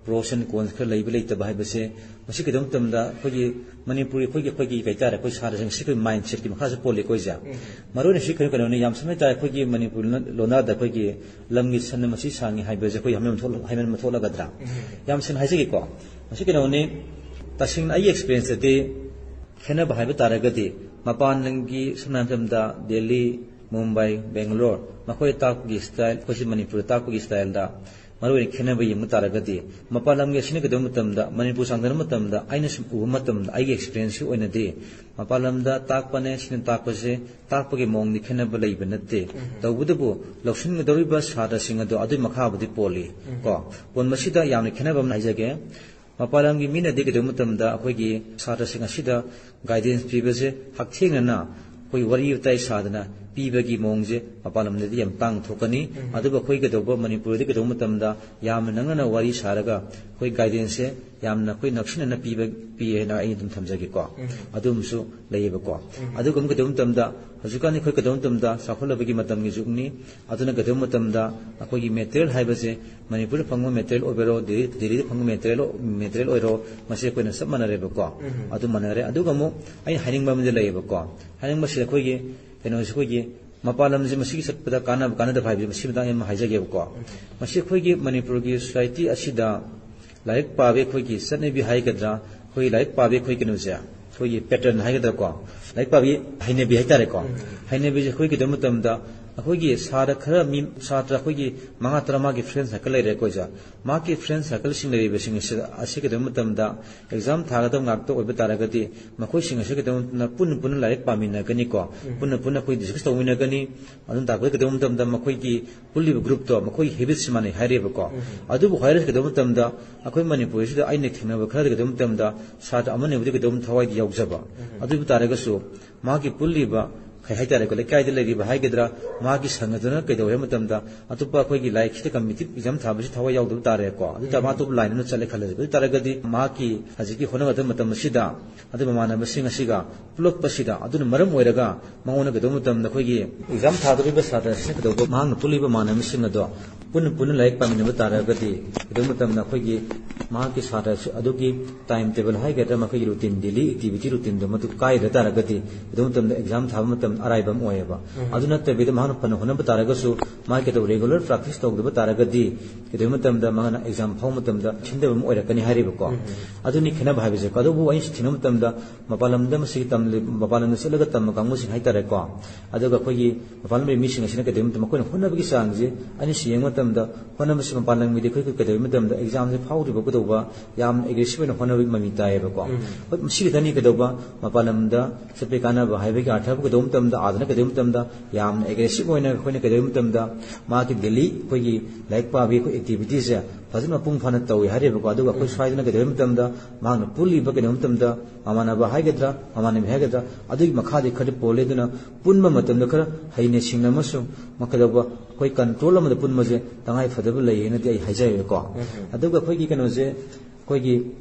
pros and cons ꯈꯔ ꯂꯩꯕ ꯂꯩꯇꯕ ꯍꯥꯏꯕꯁꯦ ꯃꯁꯤ ꯀꯩꯗꯧꯕ ꯃꯇꯝꯗ ꯑꯩꯈꯣꯏꯒꯤ ꯃꯅꯤꯄꯨꯔꯤ ꯑꯩꯈꯣꯏꯒꯤ, ꯑꯩꯈꯣꯏꯒꯤ ꯀꯩ ꯍꯥꯏꯇꯥꯔꯦ, ꯑꯩꯈꯣꯏ ꯁꯥꯇ꯭ꯔꯁꯤꯡ ꯁꯤ ꯑꯩꯈꯣꯏ mindset ꯀꯤ ꯃꯈꯥꯁꯨ ꯄꯣꯜꯂꯤ ꯑꯩꯈꯣꯏꯁꯦ꯫ ꯃꯔꯨ ꯑꯣꯏꯅ ꯁꯤ ꯀꯩꯅꯣ, ꯀꯩꯅꯣꯅꯤ, ꯌꯥꯝ ꯁꯝꯅ ꯍꯥꯏꯇꯥꯔꯦ, ꯑꯩꯈꯣꯏꯒꯤ ꯃꯅꯤꯄꯨꯔꯤ ꯂꯣꯟ-, ꯂꯣꯟꯗꯥꯗ ꯑꯩꯈꯣꯏꯒꯤ "ꯂꯝꯒꯤ ꯁꯟꯅ ꯃꯁꯤ ꯁꯥꯡꯉꯤ" ꯍꯥꯏꯕꯁꯦ ꯑꯩꯈꯣꯏ ꯍꯥꯃꯦꯡ ꯊꯣꯛꯂ-, ꯍꯥꯏꯃꯟꯕ ꯊꯣꯛꯂꯛꯀꯗ꯭ꯔꯥ? ꯌꯥꯝ ꯁꯦꯡꯅ ꯍꯥꯏꯖꯒꯦꯀꯣ, ꯃꯁꯤ ꯀꯩꯅꯣꯅꯤ, ꯇꯁꯦꯡꯅ ꯑꯩꯒꯤ experience ꯇꯗꯤ ꯈꯦꯠꯅꯕ ꯍꯥꯏꯕ ꯇꯥꯔꯒꯗꯤ ꯃꯄꯥꯟ ꯂꯝꯒꯤ, ꯁꯝꯅ ꯍꯥꯏꯔꯕ ꯃꯇꯝꯗ ꯗꯦꯜꯂꯤ, ꯃꯨꯝꯕꯥꯏ, ꯕꯦꯡꯒꯂꯣꯔ, ꯃꯈꯣꯏ ꯇꯥꯛꯄꯒꯤ style, ꯑꯩꯈꯣꯏꯁꯤ ꯃꯅꯤꯄꯨꯔꯗ ꯇꯥꯛꯄꯒꯤ style ꯗ ꯃꯔꯨꯑꯣꯏꯅ ꯈꯦꯠꯅꯕ ꯌꯦꯡꯕ ꯇꯥꯔꯒꯗꯤ, ꯃꯄꯥꯟ ꯂꯝꯒꯤ ꯑꯁꯤꯅ ꯀꯩꯗꯧꯕ ꯃꯇꯝꯗ, ꯃꯅꯤꯄꯨꯔ ꯆꯥꯡꯗꯝꯅꯕ ꯃꯇꯝꯗ, ꯑꯩꯅ ꯁꯨꯝ ꯎꯕ ꯃꯇꯝꯗ, ꯑꯩꯒꯤ experience ꯀꯤ ꯑꯣꯏꯅꯗꯤ, ꯃꯄꯥꯟ ꯂꯝꯗ ꯇꯥꯛꯄꯅꯦ, ꯁꯤꯅ ꯇꯥꯛꯄꯁꯦ, ꯇꯥꯛꯄꯒꯤ ꯃꯑꯣꯡꯗꯤ ꯈꯦꯠꯅꯕ ꯂꯩꯕ ꯅꯠꯇꯦ꯫ ꯇꯧꯕꯇꯕꯨ ꯂꯧꯁꯤꯟꯒꯗꯧꯔꯤꯕ ꯁꯥꯇ꯭ꯔꯁꯤꯡ ꯑꯗꯣ ꯑꯗꯨꯒꯤ ꯃꯈꯥꯕꯨꯗꯤ ꯄꯣꯜꯂꯤ ꯀꯣ꯫ ꯄꯣꯟꯕꯁꯤꯗ ꯌꯥꯝꯅ ꯈꯦꯠꯅꯕ ꯑꯃ ꯍꯥꯏꯖꯒꯦ꯫ ꯃꯄꯥꯟ ꯂꯝꯒꯤ ꯃꯤꯅꯗꯤ ꯀꯩꯗꯧꯕ ꯃꯇꯝꯗ ꯑꯩꯈꯣꯏꯒꯤ ꯁꯥꯇ꯭ꯔꯁꯤꯡ ꯑꯁꯤꯗ guidance ꯄꯤꯕꯁꯦ ꯍꯛꯊꯦꯡꯅꯅ ꯑꯩꯈꯣꯏ ꯋꯥꯔꯤ ꯋꯥꯇꯥꯏ ꯁꯥꯗꯅ ꯄꯤꯕꯒꯤ ꯃꯑꯣꯡꯁꯦ ꯃꯄꯥꯟ ꯂꯝꯗꯗꯤ ꯌꯥꯝ ꯇꯥꯡꯅ ꯊꯣꯛꯀꯅꯤ꯫ ꯑꯗꯨꯕꯨ ꯑꯩꯈꯣꯏ ꯀꯩꯗꯧꯕ, ꯃꯅꯤꯄꯨꯔꯗꯤ ꯀꯩꯗꯧꯕ ꯃꯇꯝꯗ ꯌꯥꯝꯅ ꯅꯛꯅꯅ ꯋꯥꯔꯤ ꯁꯥꯔꯒ ꯑꯩꯈꯣꯏ guidanceꯁꯦ ꯌꯥꯝꯅ ꯑꯩꯈꯣꯏ ꯅꯛꯁꯤꯟꯅꯅ ꯄꯤꯕ, ꯄꯤ ꯍꯥꯏꯅ ꯑꯩ ꯑꯗꯨꯝ ꯊꯝꯖꯒꯦꯀꯣ꯫ ꯑꯗꯨꯝꯁꯨ ꯂꯩꯌꯦꯕꯀꯣ꯫ ꯑꯗꯨꯒ ꯑꯃꯨꯛ ꯀꯩꯗꯧꯕ ꯃꯇꯝꯗ, ꯍꯧꯖꯤꯛꯀꯥꯟꯗꯤ ꯑꯩꯈꯣꯏ ꯀꯩꯗꯧꯕ ꯃꯇꯝꯗ ꯆꯥꯎꯈꯠꯂꯕꯒꯤ ꯃꯇꯝꯒꯤ ꯖꯨꯒꯅꯤ꯫ ꯑꯗꯨꯅ ꯀꯩꯗꯧꯕ ꯃꯇꯝꯗ ꯑꯩꯈꯣꯏꯒꯤ material ꯍꯥꯏꯕꯁꯦ ꯃꯅꯤꯄꯨꯔꯗ ꯐꯪꯕ material ꯑꯣꯏꯕꯔꯣ, ꯗꯦꯜꯂꯤ, ꯗꯦꯜꯂꯤꯗ ꯐꯪꯕ material, material ꯑꯣꯏꯔꯣ, ꯃꯁꯤ ꯑꯩꯈꯣꯏꯅ ꯆꯞ ꯃꯥꯟꯅꯔꯦꯕꯀꯣ꯫ ꯑꯗꯨ ꯃꯥꯟꯅꯔꯦ꯫ ꯑꯗꯨꯒ ꯑꯃꯨꯛ ꯑꯩꯅ ꯍꯥꯏꯅꯤꯡꯕ ꯑꯃꯗꯤ ꯂꯩꯌꯦꯕꯀꯣ꯫ ꯍꯥꯏꯅꯤꯡꯕꯁꯤꯗ ꯑꯩꯈꯣꯏꯒꯤ ꯀꯩꯅꯣꯁꯦ, ꯑꯩꯈꯣꯏꯒꯤ ꯃꯄꯥꯟ ꯂꯝꯁꯦ ꯃꯁꯤꯒꯤ ꯆꯠꯄꯗ ꯀꯥꯟꯅꯕ ꯀꯥꯟꯅꯗꯕ ꯍꯥꯏꯕꯁꯦ ꯃꯁꯤ ꯃꯇꯥꯡ ꯑꯃ ꯍꯥꯏꯖꯒꯦꯕꯀꯣ꯫ ꯃꯁꯤ ꯑꯩꯈꯣꯏꯒꯤ ꯃꯅꯤꯄꯨꯔꯒꯤ society ꯑꯁꯤꯗ ꯂꯥꯏꯔꯤꯛ ꯄꯥꯕꯒꯤ ꯑꯩꯈꯣꯏꯒꯤ ꯆꯠꯅꯕꯤ ꯍꯥꯏꯒꯗ꯭ꯔꯥ, ꯑꯩꯈꯣꯏ ꯂꯥꯏꯔꯤꯛ ꯄꯥꯕꯒꯤ ꯑꯩꯈꯣꯏ ꯀꯩꯅꯣꯁꯦ, ꯑꯩꯈꯣꯏꯒꯤ pattern ꯍꯥꯏꯒꯗ꯭ꯔꯥꯀꯣ, ꯂꯥꯏꯔꯤꯛ ꯄꯥꯕꯒꯤ ꯍꯩꯅꯕꯤ ꯍꯥꯏꯇꯥꯔꯦꯀꯣ꯫ ꯍꯩꯅꯕꯤꯁꯦ ꯑꯩꯈꯣꯏ ꯀꯩꯗꯧꯕ ꯃꯇꯝꯗ ꯑꯩꯈꯣꯏꯒꯤ ꯁꯥꯇ꯭ꯔ ꯈꯔ, ꯃꯤ, ꯁꯥꯇ꯭ꯔ ꯑꯩꯈꯣꯏꯒꯤ ꯃꯉꯥ ꯇꯔꯥ ꯃꯥꯒꯤ friend circle ꯂꯩꯔꯦ ꯑꯩꯈꯣꯏꯁꯦ꯫ ꯃꯍꯥꯛꯀꯤ friend circleꯁꯤꯡ ꯂꯩꯔꯤꯕꯁꯤꯡ ꯑꯁꯤ, ꯑꯁꯤ ꯀꯩꯗꯧꯕ ꯃꯇꯝꯗ exam ꯊꯥꯒꯗꯕ ꯉꯥꯛꯇ ꯑꯣꯏꯕ ꯇꯥꯔꯒꯗꯤ ꯃꯈꯣꯏꯁꯤꯡ ꯑꯁꯤ ꯀꯩꯗꯧꯕ ꯃꯇꯝꯗ ꯄꯨꯟꯅ ꯄꯨꯟꯅ ꯂꯥꯏꯔꯤꯛ ꯄꯥꯃꯤꯟꯅꯒꯅꯤꯀꯣ꯫ ꯄꯨꯟꯅ ꯄꯨꯟꯅ ꯑꯩꯈꯣꯏ discuss ꯇꯧꯃꯤꯟꯅꯒꯅꯤ꯫ ꯑꯗꯨꯝ ꯇꯥꯛꯄꯗ ꯀꯩꯗꯧꯕ ꯃꯇꯝꯗ ꯃꯈꯣꯏꯒꯤ ꯄꯨꯜꯂꯤꯕ groupꯇꯣ ꯃꯈꯣꯏꯒꯤ habitꯁꯤ ꯃꯥꯟꯅꯩ ꯍꯥꯏꯔꯤꯕꯀꯣ꯫ ꯑꯗꯨꯕꯨ ꯍꯥꯏꯔꯤꯁꯤ ꯀꯩꯗꯧꯕ ꯃꯇꯝꯗ ꯑꯩꯈꯣꯏ ꯃꯅꯤꯄꯨꯔꯁꯤꯗ ꯑꯩꯅ ꯊꯦꯡꯅꯕ ꯈꯔꯗꯤ ꯀꯩꯗꯧꯕ ꯃꯇꯝꯗ ꯁꯥꯇ꯭ꯔ ꯑꯃꯅꯤꯕꯨꯗꯤ ꯀꯩꯗꯧꯕ ꯊꯋꯥꯏꯗꯤ ꯌꯥꯎꯖꯕ꯫ ꯑꯗꯨ ꯑꯣꯏꯕ ꯇꯥꯔꯒꯁꯨ ꯃꯥꯒꯤ ꯄꯨꯜꯂꯤꯕ ꯀꯩ ꯍꯥꯏꯇꯥꯔꯦꯀꯣ, ꯂꯩꯀꯥꯏꯗ ꯂꯩꯔꯤꯕ ꯍꯥꯏꯒꯗ꯭ꯔꯥ, ꯃꯥꯒꯤ ꯁꯪꯒꯗꯨꯅ ꯀꯩꯗꯧꯋꯦ ꯍꯥꯏꯕ ꯃꯇꯝꯗ ꯑꯇꯣꯞꯄ ꯑꯩꯈꯣꯏꯒꯤ ꯂꯥꯏꯔꯤꯛꯁꯤꯗ competitive exam ꯊꯥꯕꯁꯤ ꯊꯋꯥꯏ ꯌꯥꯎꯗꯕ ꯇꯥꯔꯦꯀꯣ꯫ ꯑꯗꯨ ꯇꯥꯔ ꯃꯥ ꯑꯇꯣꯞꯄ line ꯑꯃꯗ ꯆꯠꯂꯦ ꯈꯜꯂꯁꯦ꯫ ꯑꯗꯨ ꯇꯥꯔꯒꯗꯤ ꯃꯍꯥꯛꯀꯤ ꯍꯧꯖꯤꯛꯀꯤ ꯍꯣꯠꯅꯒꯗꯕ ꯃꯇꯝ ꯑꯁꯤꯗ ꯑꯗꯨ ꯃꯃꯥꯟꯅꯕꯁꯤꯡ ꯑꯁꯤꯒ ꯄꯨꯜꯂꯛꯄꯁꯤꯗ, ꯑꯗꯨꯅ ꯃꯔꯝ ꯑꯣꯏꯔꯒ ꯃꯉꯣꯟꯗ ꯀꯩꯗꯧꯕ ꯃꯇꯝꯗ ꯑꯩꯈꯣꯏꯒꯤ exam ꯊꯥꯗꯧꯔꯤꯕ ꯁꯥꯇ꯭ꯔ ꯑꯁꯤꯅ ꯀꯩꯗꯧꯕ, ꯃꯍꯥꯛꯅ ꯄꯨꯜꯂꯤꯕ ꯃꯃꯥꯟꯅꯕꯁꯤꯡ ꯑꯗꯣ ꯄꯨꯟꯅ ꯄꯨꯟꯅ ꯂꯥꯏꯔꯤꯛ ꯄꯥꯃꯤꯟꯅꯕ ꯇꯥꯔꯒꯗꯤ ꯀꯩꯗꯧꯕ ꯃꯇꯝꯗ ꯑꯩꯈꯣꯏꯒꯤ ꯃꯍꯥꯛꯀꯤ ꯁꯥꯇ꯭ꯔ ꯑꯗꯨꯒꯤ time table ꯍꯥꯏꯒꯗ꯭ꯔꯥ, ꯃꯈꯣꯏꯒꯤ routine, daily activity routinedꯣ ꯃꯗꯨ ꯀꯥꯏꯗ ꯇꯥꯔꯒꯗꯤ ꯀꯩꯗꯧꯕ ꯃꯇꯝꯗ exam ꯊꯥꯕ ꯃꯇꯝ ꯑꯔꯥꯏꯕ ꯑꯃ ꯑꯣꯏꯌꯦꯕ꯫ ꯑꯗꯨ ꯅꯠꯇꯕꯤꯗ ꯃꯍꯥꯛꯅ ꯐꯅ ꯍꯣꯠꯅꯕ ꯇꯥꯔꯒꯁꯨ ꯃꯥꯒꯤ ꯀꯩꯗꯧꯕ regular practice ꯇꯧꯗꯕ ꯇꯥꯔꯒꯗꯤ ꯀꯩꯗꯧꯕ ꯃꯇꯝꯗ ꯃꯥꯅ exam ꯐꯥꯎꯕ ꯃꯇꯝꯗ ꯊꯤꯟꯗꯕ ꯑꯃ ꯑꯣꯏꯔꯛꯀꯅꯤ ꯍꯥꯏꯔꯤꯕꯀꯣ꯫ ꯑꯗꯨꯅꯤ ꯈꯦꯠꯅꯕ ꯍꯥꯏꯕꯁꯦ꯫ ꯑꯗꯨꯕꯨ ꯑꯩꯅ ꯊꯦꯡꯅꯕ ꯃꯇꯝꯗ ꯃꯄꯥꯟ ꯂꯝꯗ ꯃꯁꯤꯒꯤ ꯇꯝꯂꯤ-, ꯃꯄꯥꯟ ꯂꯝꯗ ꯆꯠꯂꯒ ꯇꯝꯕ ꯀꯥꯡꯕꯨꯁꯤꯡ ꯍꯥꯏꯇꯥꯔꯦꯀꯣ, ꯑꯗꯨꯒ ꯑꯩꯈꯣꯏꯒꯤ ꯃꯄꯥꯟ ꯂꯝꯒꯤ ꯃꯤꯁꯤꯡ ꯑꯁꯤꯅ ꯀꯩꯗꯧꯕ ꯃꯇꯝꯗ ꯃꯈꯣꯏꯅ ꯍꯣꯠꯅꯕꯒꯤ ꯆꯥꯡꯁꯦ ꯑꯅꯤꯁꯤ ꯌꯦꯡꯕ ꯃꯇꯝꯗ ꯍꯣꯠꯅꯕꯁꯤ ꯃꯄꯥꯟ ꯂꯝꯒꯤꯗꯤ ꯑꯩꯈꯣꯏ ꯀꯩꯗꯧꯕ ꯃꯇꯝꯗ examꯁꯦ ꯐꯥꯎꯗ꯭ꯔꯤꯕ ꯀꯩꯗꯧꯕ ꯌꯥꯝꯅ aggressive ꯑꯣꯏꯅ ꯍꯣꯠꯅꯕꯒꯤ ꯃꯃꯤ ꯇꯥꯏꯌꯦꯕꯀꯣ꯫ ꯍꯣꯏ, ꯃꯁꯤ ꯈꯛꯇꯅꯤ ꯀꯩꯗꯧꯕ ꯃꯄꯥꯟ ꯂꯝꯗ ꯆꯠꯄꯒꯤ ꯀꯥꯟꯅꯕ ꯍꯥꯏꯕꯒꯤ ꯑꯔꯊꯕꯨ ꯀꯩꯗꯧꯕ ꯃꯇꯝꯗ, ꯑꯥꯗꯅ ꯀꯩꯗꯧꯕ ꯃꯇꯝꯗ ꯌꯥꯝꯅ aggressive ꯑꯣꯏꯅ ꯑꯩꯈꯣꯏꯅ ꯀꯩꯗꯧꯕ ꯃꯇꯝꯗ ꯃꯍꯥꯛꯀꯤ daily ꯑꯩꯈꯣꯏꯒꯤ ꯂꯥꯏꯔꯤꯛ ꯄꯥꯕꯒꯤ ꯑꯩꯈꯣꯏ activityꯁꯦ ꯐꯖꯅ ꯃꯄꯨꯡ ꯐꯥꯅ ꯇꯧꯏ ꯍꯥꯏꯔꯤꯕꯀꯣ꯫ ꯑꯗꯨꯒ ꯑꯩꯈꯣꯏ ꯁ꯭ꯋꯥꯏꯗꯅ ꯀꯩꯗꯧꯕ ꯃꯇꯝꯗ ꯃꯍꯥꯛꯅ ꯄꯨꯜꯂꯤꯕ ꯀꯩꯗꯧꯕ ꯃꯇꯝꯗ ꯃꯃꯥꯟꯅꯕ ꯍꯥꯏꯒꯗ꯭ꯔꯥ, ꯃꯃꯥꯟꯅꯕꯤ ꯍꯥꯏꯒꯗ꯭ꯔꯥ, ꯑꯗꯨꯒꯤ ꯃꯈꯥꯗꯤ ꯈꯔꯗꯤ ꯄꯣꯜꯂꯦ꯫ ꯑꯗꯨꯅ ꯄꯨꯟꯕ ꯃꯇꯝꯗ ꯈꯔ ꯍꯩꯅ ꯁꯤꯡꯅ ꯑꯃꯁꯨꯡ ꯃꯈꯣꯏꯗꯧꯕ ꯑꯩꯈꯣꯏ ꯀꯟꯇ꯭ꯔꯣꯜ ꯑꯃꯗ ꯄꯨꯟꯕꯁꯦ ꯇꯉꯥꯏ ꯐꯗꯕ ꯂꯩꯌꯦꯅꯗꯤ ꯑꯩ ꯍꯥꯏꯖꯩꯕꯀꯣ꯫ ꯑꯗꯨꯒ ꯑꯩꯈꯣꯏꯒꯤ ꯀꯩꯅꯣꯁꯦ, ꯑꯩꯈꯣꯏꯒꯤ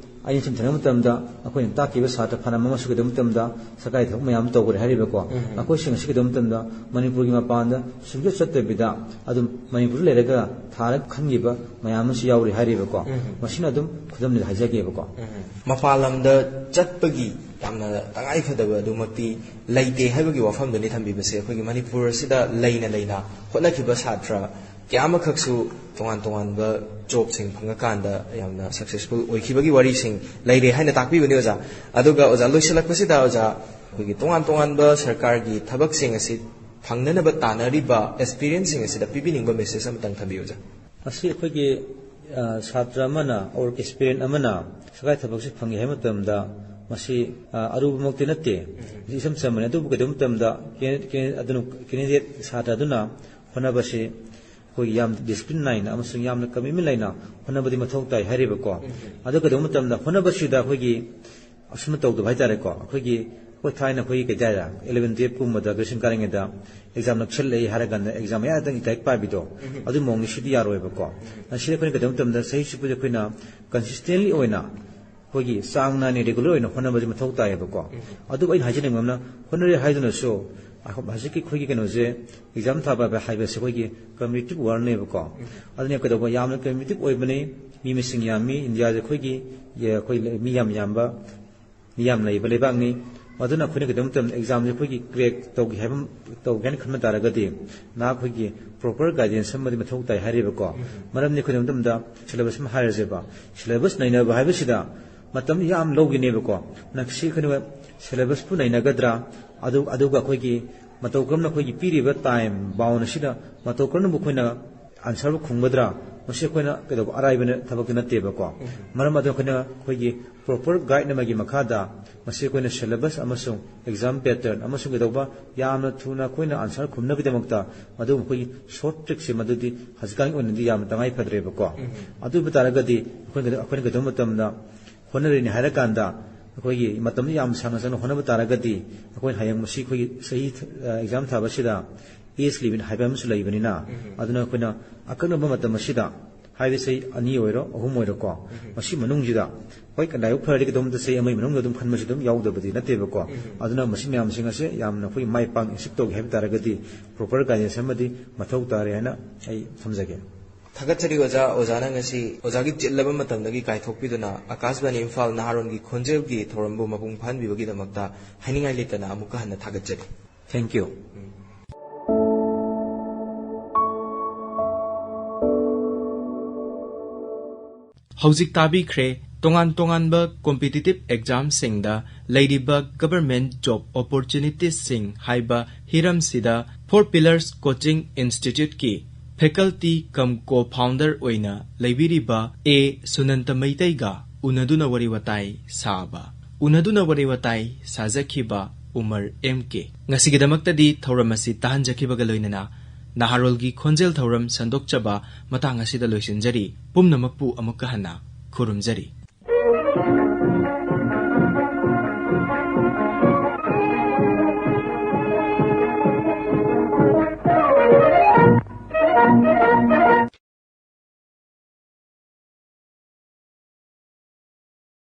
ꯑꯩꯅ ꯁꯨꯝ ꯊꯦꯡꯅꯕ ꯃꯇꯝꯗ ꯑꯩꯈꯣꯏꯅ ꯇꯥꯛꯈꯤꯕ ꯁꯥꯇ꯭ꯔ ꯐꯅꯌꯥꯝ ꯑꯃꯁꯨ ꯀꯩꯗꯧꯕ ꯃꯇꯝꯗ ꯁꯔꯀꯥꯔꯒꯤ ꯊꯕꯛ ꯃꯌꯥꯝ ꯑꯃ ꯇꯧꯈ꯭ꯔꯦ ꯍꯥꯏꯔꯤꯕꯀꯣ꯫ ꯃꯈꯣꯏꯁꯤꯡ ꯑꯁꯤ ꯀꯩꯗꯧꯕ ꯃꯇꯝꯗ ꯃꯅꯤꯄꯨꯔꯒꯤ ꯃꯄꯥꯟꯗ ꯁꯨꯡꯆꯠ ꯆꯠꯇꯕꯤꯗ ꯑꯗꯨꯝ ꯃꯅꯤꯄꯨꯔꯗ ꯂꯩꯔꯒ ꯊꯥꯔꯒ ꯈꯟꯈꯤꯕ ꯃꯌꯥꯝ ꯑꯃꯁꯨ ꯌꯥꯎꯔꯤ ꯍꯥꯏꯔꯤꯕꯀꯣ꯫ ꯃꯁꯤꯅ ꯑꯗꯨꯝ ꯈꯨꯗꯝꯗꯨꯗ ꯍꯥꯏꯖꯒꯦꯕꯀꯣ꯫ ꯃꯄꯥꯟ ꯂꯝꯗ ꯆꯠꯄꯒꯤ ꯌꯥꯝꯅ ꯇꯉꯥꯏ ꯐꯗꯕ ꯑꯗꯨꯃꯛꯇꯤ ꯂꯩꯇꯦ ꯍꯥꯏꯕꯒꯤ ꯋꯥꯐꯝꯗꯨꯅꯤ ꯊꯝꯕꯤꯕꯁꯦ꯫ ꯑꯩꯈꯣꯏꯒꯤ ꯃꯅꯤꯄꯨꯔ ꯑꯁꯤꯗ ꯂꯩꯅ ꯂꯩꯅ ꯍꯣꯠꯅꯈꯤꯕ ꯁꯥꯇ꯭ꯔ ꯀꯌꯥ ꯑꯃꯈꯛꯁꯨ ꯇꯣꯉꯥꯟ ꯇꯣꯉꯥꯟꯕ ꯖꯣꯕꯁꯤꯡ ꯐꯪꯉꯀꯥꯟꯗ ꯌꯥꯝꯅ ꯁꯛꯁꯦꯁꯐꯨꯜ ꯑꯣꯏꯈꯤꯕꯒꯤ ꯋꯥꯔꯤꯁꯤꯡ ꯂꯩꯔꯦ ꯍꯥꯏꯅ ꯇꯥꯛꯄꯤꯕꯅꯤ ꯑꯣꯖꯥ꯫ ꯑꯗꯨꯒ ꯑꯣꯖꯥ, ꯂꯣꯏꯁꯤꯜꯂꯛꯄꯁꯤꯗ ꯑꯣꯖꯥ, ꯑꯩꯈꯣꯏꯒꯤ ꯇꯣꯉꯥꯟ ꯇꯣꯉꯥꯟꯕ ꯁꯔꯀꯥꯔꯒꯤ ꯊꯕꯛꯁꯤꯡ ꯑꯁꯤ ꯐꯪꯅꯅꯕ ꯇꯥꯟꯅꯔꯤꯕ ꯑꯦꯁꯄꯤꯔꯦꯟꯁꯁꯤꯡ ꯑꯁꯤꯗ ꯄꯤꯕꯤꯅꯤꯡꯕ ꯃꯦꯁꯦꯖ ꯑꯃꯇꯪ ꯊꯝꯕꯤꯌꯨ ꯑꯣꯖꯥ꯫ ꯃꯁꯤ ꯑꯩꯈꯣꯏꯒꯤ ꯑ, ꯁꯥꯇ꯭ꯔ ꯑꯃꯅ ꯑꯣꯔ ꯑꯦꯁꯄꯤꯔꯦꯟ ꯑꯃꯅ ꯁꯔꯀꯥꯔꯒꯤ ꯊꯕꯛꯁꯤ ꯐꯪꯉꯦ ꯍꯥꯏꯕ ꯃꯇꯝꯗ ꯃꯁꯤ ꯑ, ꯑꯔꯨꯕꯃꯛꯇꯤ ꯅꯠꯇꯦ꯫ ꯃꯁꯤ ꯏꯁꯝ ꯆꯝꯕꯅꯤ꯫ ꯑꯗꯨꯕꯨ ꯀꯩꯗꯧꯕ ꯃꯇꯝꯗ ꯀꯦ- ꯀꯦ- ꯑꯗꯨꯅ ꯀꯦꯟꯗꯤꯗꯦꯠ ꯁꯥꯇ꯭ꯔ ꯑꯗꯨꯅ ꯍꯣꯠꯅꯕꯁꯤ ꯑꯩꯈꯣꯏꯒꯤ ꯌꯥꯝ ꯗꯤꯁꯤꯄ꯭ꯂꯤꯟ ꯅꯥꯏꯅ ꯑꯃꯁꯨꯡ ꯌꯥꯝꯅ ꯀꯃꯤꯠꯃꯦꯟ ꯂꯩꯅ ꯍꯣꯠꯅꯕꯗꯤ ꯃꯊꯧ ꯇꯥꯏ ꯍꯥꯏꯔꯤꯕꯀꯣ꯫ ꯑꯗꯨ ꯀꯩꯗꯧꯕ ꯃꯇꯝꯗ ꯍꯣꯠꯅꯕꯁꯤꯗ ꯑꯩꯈꯣꯏꯒꯤ ꯑꯁꯨꯝꯅ ꯇꯧꯗꯕ ꯍꯥꯏꯇꯥꯔꯦꯀꯣ꯫ ꯑꯩꯈꯣꯏꯒꯤ ꯑꯩꯈꯣꯏ ꯊꯥꯏꯅ ꯑꯩꯈꯣꯏꯒꯤ ꯀꯩ ꯍꯥꯏꯇꯥꯔꯦ, ꯏꯂꯚꯦꯟ ꯇꯨꯌꯦꯜꯞꯀꯨꯝꯕꯗ ꯒ꯭ꯔꯦꯖꯨꯑꯦꯁꯟ ꯀꯥꯔꯤꯉꯩꯗ ꯑꯦꯛꯖꯥꯝ ꯅꯛꯁꯜꯂꯛꯏ ꯍꯥꯏꯔ ꯀꯥꯟꯗ ꯑꯦꯛꯖꯥꯝ ꯃꯌꯥꯗꯪ ꯏꯀꯥꯏ ꯄꯥꯏꯕꯤꯗꯣ, ꯑꯗꯨ ꯃꯑꯣꯡꯅꯤ꯫ ꯁꯤꯗꯤ ꯌꯥꯔꯣꯏꯕꯀꯣ꯫ ꯁꯤꯗ ꯑꯩꯈꯣꯏꯅ ꯀꯩꯗꯧꯕ ꯃꯇꯝꯗ ꯆꯍꯤ ꯆꯨꯞꯄꯁꯦ ꯑꯩꯈꯣꯏꯅ ꯀꯟꯁꯤꯁꯇꯦꯟꯂꯤ ꯑꯣꯏꯅ ꯑꯩꯈꯣꯏꯒꯤ ꯆꯥꯡ ꯅꯥꯏꯅ ꯔꯤꯒꯨꯂꯔ ꯑꯣꯏꯅ ꯍꯣꯠꯅꯕꯁꯦ ꯃꯊꯧ ꯇꯥꯏꯌꯦꯕꯀꯣ꯫ ꯑꯗꯨꯕꯨ ꯑꯩꯅ ꯍꯥꯏꯖꯅꯤꯡꯕ ꯑꯃꯅ, ꯍꯣꯠꯅꯔꯦ ꯍꯥꯏꯗꯨꯅꯁꯨ ꯍꯧꯖꯤꯛꯀꯤ ꯑꯩꯈꯣꯏꯒꯤ ꯀꯩꯅꯣꯁꯦ, ꯑꯦꯛꯖꯥꯝ ꯊꯥꯕ ꯍꯥꯏꯕꯁꯦ ꯑꯩꯈꯣꯏꯒꯤ ꯀꯝꯄꯤꯇꯤꯇꯤꯞ ꯋꯥꯔꯜꯅꯦꯕꯀꯣ꯫ ꯑꯗꯨꯅ ꯀꯩꯗꯧꯕ, ꯌꯥꯝꯅ ꯀꯝꯄꯤꯇꯤꯇꯤꯞ ꯑꯣꯏꯕꯅꯤ꯫ ꯃꯤ ꯃꯁꯤꯡ ꯌꯥꯝꯃꯤ꯫ ꯏꯟꯗꯤꯌꯥꯁꯦ ꯑꯩꯈꯣꯏꯒꯤ, ꯑꯩꯈꯣꯏ ꯃꯤ ꯌꯥꯝ ꯌꯥꯝꯕ, ꯃꯤ ꯌꯥꯝ ꯂꯩꯕ ꯂꯩꯕꯥꯛꯅꯤ꯫ ꯑꯗꯨꯅ ꯑꯩꯈꯣꯏꯅ ꯀꯩꯗꯧꯕ ꯃꯇꯝꯗ ꯑꯦꯛꯖꯥꯝꯁꯦ ꯑꯩꯈꯣꯏꯒꯤ ꯀ꯭ꯔꯦꯛ ꯇꯧꯒꯦ ꯍꯥꯏꯕ, ꯇꯧꯒꯦ ꯍꯥꯏꯅ ꯈꯟꯕ ꯇꯥꯔꯒꯗꯤ ꯅꯍꯥꯛ ꯑꯩꯈꯣꯏꯒꯤ ꯄ꯭ꯔꯣꯄꯔ ꯒꯥꯏꯗꯦꯟꯁ ꯑꯃꯗꯤ ꯃꯊꯧ ꯇꯥꯏ ꯍꯥꯏꯔꯤꯕꯀꯣ꯫ ꯃꯔꯝꯗꯤ ꯑꯩꯈꯣꯏꯅ ꯃꯇꯝꯗ ꯁꯤꯂꯦꯕꯁ ꯑꯃ ꯍꯥꯏꯔꯁꯦꯕ, ꯁꯤꯂꯦꯕꯁ ꯅꯩꯅꯕ ꯍꯥꯏꯕꯁꯤꯗ ꯃꯇꯝ ꯌꯥꯝ ꯂꯧꯒꯅꯦꯕꯀꯣ꯫ ꯅ-, ꯁꯤ ꯑꯩꯈꯣꯏꯅ ꯁꯤꯂꯦꯕꯁꯄꯨ ꯅꯩꯅꯒꯗ꯭ꯔꯥ, ꯑꯗꯨ-, ꯑꯗꯨꯒ ꯑꯩꯈꯣꯏꯒꯤ ꯃꯇꯧ ꯀꯔꯝꯅ ꯑꯩꯈꯣꯏꯒꯤ ꯄꯤꯔꯤꯕ ꯇꯥꯏꯝ ꯕꯥꯎꯟ ꯑꯁꯤꯗ ꯃꯇꯧ ꯀꯔꯝꯅꯕꯨ ꯑꯩꯈꯣꯏꯅ ꯑꯟꯁꯔꯕꯨ ꯈꯨꯝꯒꯗ꯭ꯔꯥ? ꯃꯁꯤ ꯑꯩꯈꯣꯏꯅ ꯀꯩꯗꯧꯕ ꯑꯔꯥꯏꯕ ꯊꯕꯛꯇꯤ ꯅꯠꯇꯦꯕꯀꯣ꯫ ꯃꯔꯝ ꯑꯗꯨꯅ ꯑꯩꯈꯣꯏꯅ ꯑꯩꯈꯣꯏꯒꯤ ꯄ꯭ꯔꯣꯄꯔ ꯒꯥꯏꯗ ꯑꯃꯒꯤ ꯃꯈꯥꯗ ꯃꯁꯤ ꯑꯩꯈꯣꯏꯅ ꯁꯦꯂꯦꯕꯁ ꯑꯃꯁꯨꯡ ꯑꯦꯛꯖꯥꯝ ꯄꯦꯇꯔꯟ ꯑꯃꯁꯨꯡ ꯀꯩꯗꯧꯕ ꯌꯥꯝꯅ ꯊꯨꯅ ꯑꯩꯈꯣꯏꯅ ꯑꯟꯁꯔ ꯈꯨꯝꯅꯕꯒꯤꯗꯃꯛꯇ ꯃꯗꯨ ꯑꯩꯈꯣꯏꯒꯤ ꯁꯣꯔꯠ ꯇ꯭ꯔꯤꯛꯁꯦ ꯃꯗꯨꯗꯤ ꯍꯧꯖꯤꯛꯀꯥꯟꯒꯤ ꯑꯣꯏꯅꯗꯤ ꯌꯥꯝꯅ ꯇꯉꯥꯏ ꯐꯗ꯭ꯔꯦꯕꯀꯣ꯫ ꯑꯗꯨ ꯑꯣꯏꯕ ꯇꯥꯔꯒꯗꯤ ꯑꯩꯈꯣꯏꯅ ꯑꯩꯈꯣꯏꯅ ꯀꯩꯗꯧꯕ ꯃꯇꯝꯗ ꯍꯣꯠꯅꯔꯤꯅꯤ ꯍꯥꯏꯔꯀꯥꯟꯗ ꯑꯩꯈꯣꯏꯒꯤ ꯃꯇꯝꯗ ꯌꯥꯝ ꯁꯥꯡꯅ ꯆꯪꯅ ꯍꯣꯠꯅꯕ ꯇꯥꯔꯒꯗꯤ ꯑꯩꯈꯣꯏꯅ ꯍꯌꯦꯡ ꯃꯁꯤ ꯑꯩꯈꯣꯏꯒꯤ ꯆꯍꯤ ꯑꯦꯛꯖꯥꯝ ꯊꯥꯕꯁꯤꯗ ꯑꯦꯖ ꯂꯤꯃꯤꯠ ꯍꯥꯏꯕ ꯑꯃꯁꯨ ꯂꯩꯕꯅꯤꯅ ꯑꯗꯨꯅ ꯑꯩꯈꯣꯏꯅ ꯑꯀꯛꯅꯕ ꯃꯇꯝ ꯑꯁꯤꯗ ꯍꯥꯏꯕꯗꯤ ꯆꯍꯤ ꯑꯅꯤ ꯑꯣꯏꯔꯣ ꯑꯍꯨꯝ ꯑꯣꯏꯔꯣꯀꯣ ꯃꯁꯤ ꯃꯅꯨꯡꯁꯤꯗ ꯍꯣꯏ ꯂꯥꯏꯕꯛ ꯐꯔꯗꯤ ꯀꯩꯗꯧꯝꯇ ꯆꯍꯤ ꯑꯃꯒꯤ ꯃꯅꯨꯡꯗ ꯑꯗꯨꯝ ꯈꯟꯕꯁꯨ ꯑꯗꯨꯝ ꯌꯥꯎꯗꯕꯗꯤ ꯅꯠꯇꯦꯕꯀꯣ꯫ ꯑꯗꯨꯅ ꯃꯁꯤ ꯃꯌꯥꯝꯁꯤꯡ ꯑꯁꯦ ꯌꯥꯝꯅ ꯑꯩꯈꯣꯏ ꯃꯥꯏ ꯄꯥꯛꯅ ꯑꯦꯆꯤꯞ ꯇꯧꯒꯦ ꯍꯥꯏꯕ ꯇꯥꯔꯒꯗꯤ ꯄ꯭ꯔꯣꯄꯔ ꯒꯥꯏꯗꯦꯟꯁ ꯑꯃꯗꯤ ꯃꯊꯧ ꯇꯥꯔꯦ ꯍꯥꯏꯅ ꯑꯩ ꯊꯝꯖꯒꯦ꯫ ꯊꯥꯒꯠꯆꯔꯤ ꯑꯣꯖꯥ꯫ ꯑꯣꯖꯥꯅ ꯉꯁꯤ ꯑꯣꯖꯥꯒꯤ ꯆꯤꯜꯂꯕ ꯃꯇꯝꯗꯒꯤ ꯀꯥꯏꯊꯣꯛꯄꯤꯗꯨꯅ ꯑꯀꯥꯁꯕꯥꯅꯤ ꯏꯝꯐꯥꯜ ꯅꯍꯥꯔꯣꯟꯒꯤ ꯈꯣꯟꯖꯦꯜꯒꯤ ꯊꯧꯔꯝꯕꯨ ꯃꯄꯨꯡ ꯐꯥꯍꯟꯕꯤꯕꯒꯤꯗꯃꯛꯇ ꯍꯥꯏꯅꯤꯡꯉꯥꯏ ꯂꯩꯇꯅ ꯑꯃꯨꯛꯀ ꯍꯟꯅ ꯊꯥꯒꯠꯆꯔꯤ꯫ Thank you. ꯍꯧꯖꯤꯛ ꯇꯥꯕꯤꯈ꯭ꯔꯦ ꯇꯣꯉꯥꯟ ꯇꯣꯉꯥꯟꯕ ꯀꯣꯝꯄꯤꯇꯤꯇꯤꯚ ꯑꯦꯛꯖꯥꯝꯁꯤꯡꯗ ꯂꯩꯔꯤꯕ ꯒꯚꯔꯟꯃꯦꯟꯠ ꯖꯣꯕ ꯑꯣꯄꯣꯔꯆꯨꯅꯤꯇꯤꯁꯁꯤꯡ ꯍꯥꯏꯕ ꯍꯤꯔꯝꯁꯤꯗ ꯐꯣꯔ ꯄꯤꯂꯔꯁ ꯀꯣꯆꯤꯡ ꯏꯟꯁꯇꯤꯇ꯭ꯌꯨꯠꯀꯤ ꯐꯦꯀꯜꯇꯤ ꯀꯝ ꯀꯣ ꯐꯥꯎꯟꯗꯔ ꯑꯣꯏꯅ ꯂꯩꯕꯤꯔꯤꯕ ꯑꯦ ꯁꯨꯅꯟꯇ ꯃꯩꯇꯩꯒ ꯎꯅꯗꯨꯅ ꯋꯥꯔꯤ ꯋꯥꯇꯥꯏ ꯁꯥꯕ꯫ ꯎꯅꯗꯨꯅ ꯋꯥꯔꯤ ꯋꯥꯇꯥꯏ ꯁꯥꯖꯈꯤꯕ ꯎꯃꯔ ꯑꯦꯝ ꯀꯦ꯫ ꯉꯁꯤꯒꯤꯗꯃꯛꯇꯗꯤ ꯊꯧꯔꯝ ꯑꯁꯤ ꯇꯥꯍꯟꯖꯈꯤꯕꯒ ꯂꯣꯏꯅꯅ ꯅꯍꯥꯔꯣꯜꯒꯤ ꯈꯣꯟꯖꯦꯜ ꯊꯧꯔꯝ ꯁꯟꯗꯣꯛꯆꯕ ꯃꯇꯥꯡ ꯑꯁꯤꯗ ꯂꯣꯏꯁꯤꯟꯖꯔꯤ꯫ ꯄꯨꯝꯅꯃꯛꯄꯨ ꯑꯃꯨꯛꯀ ꯍꯟꯅ ꯈꯨꯔꯨꯝꯖꯔꯤ꯫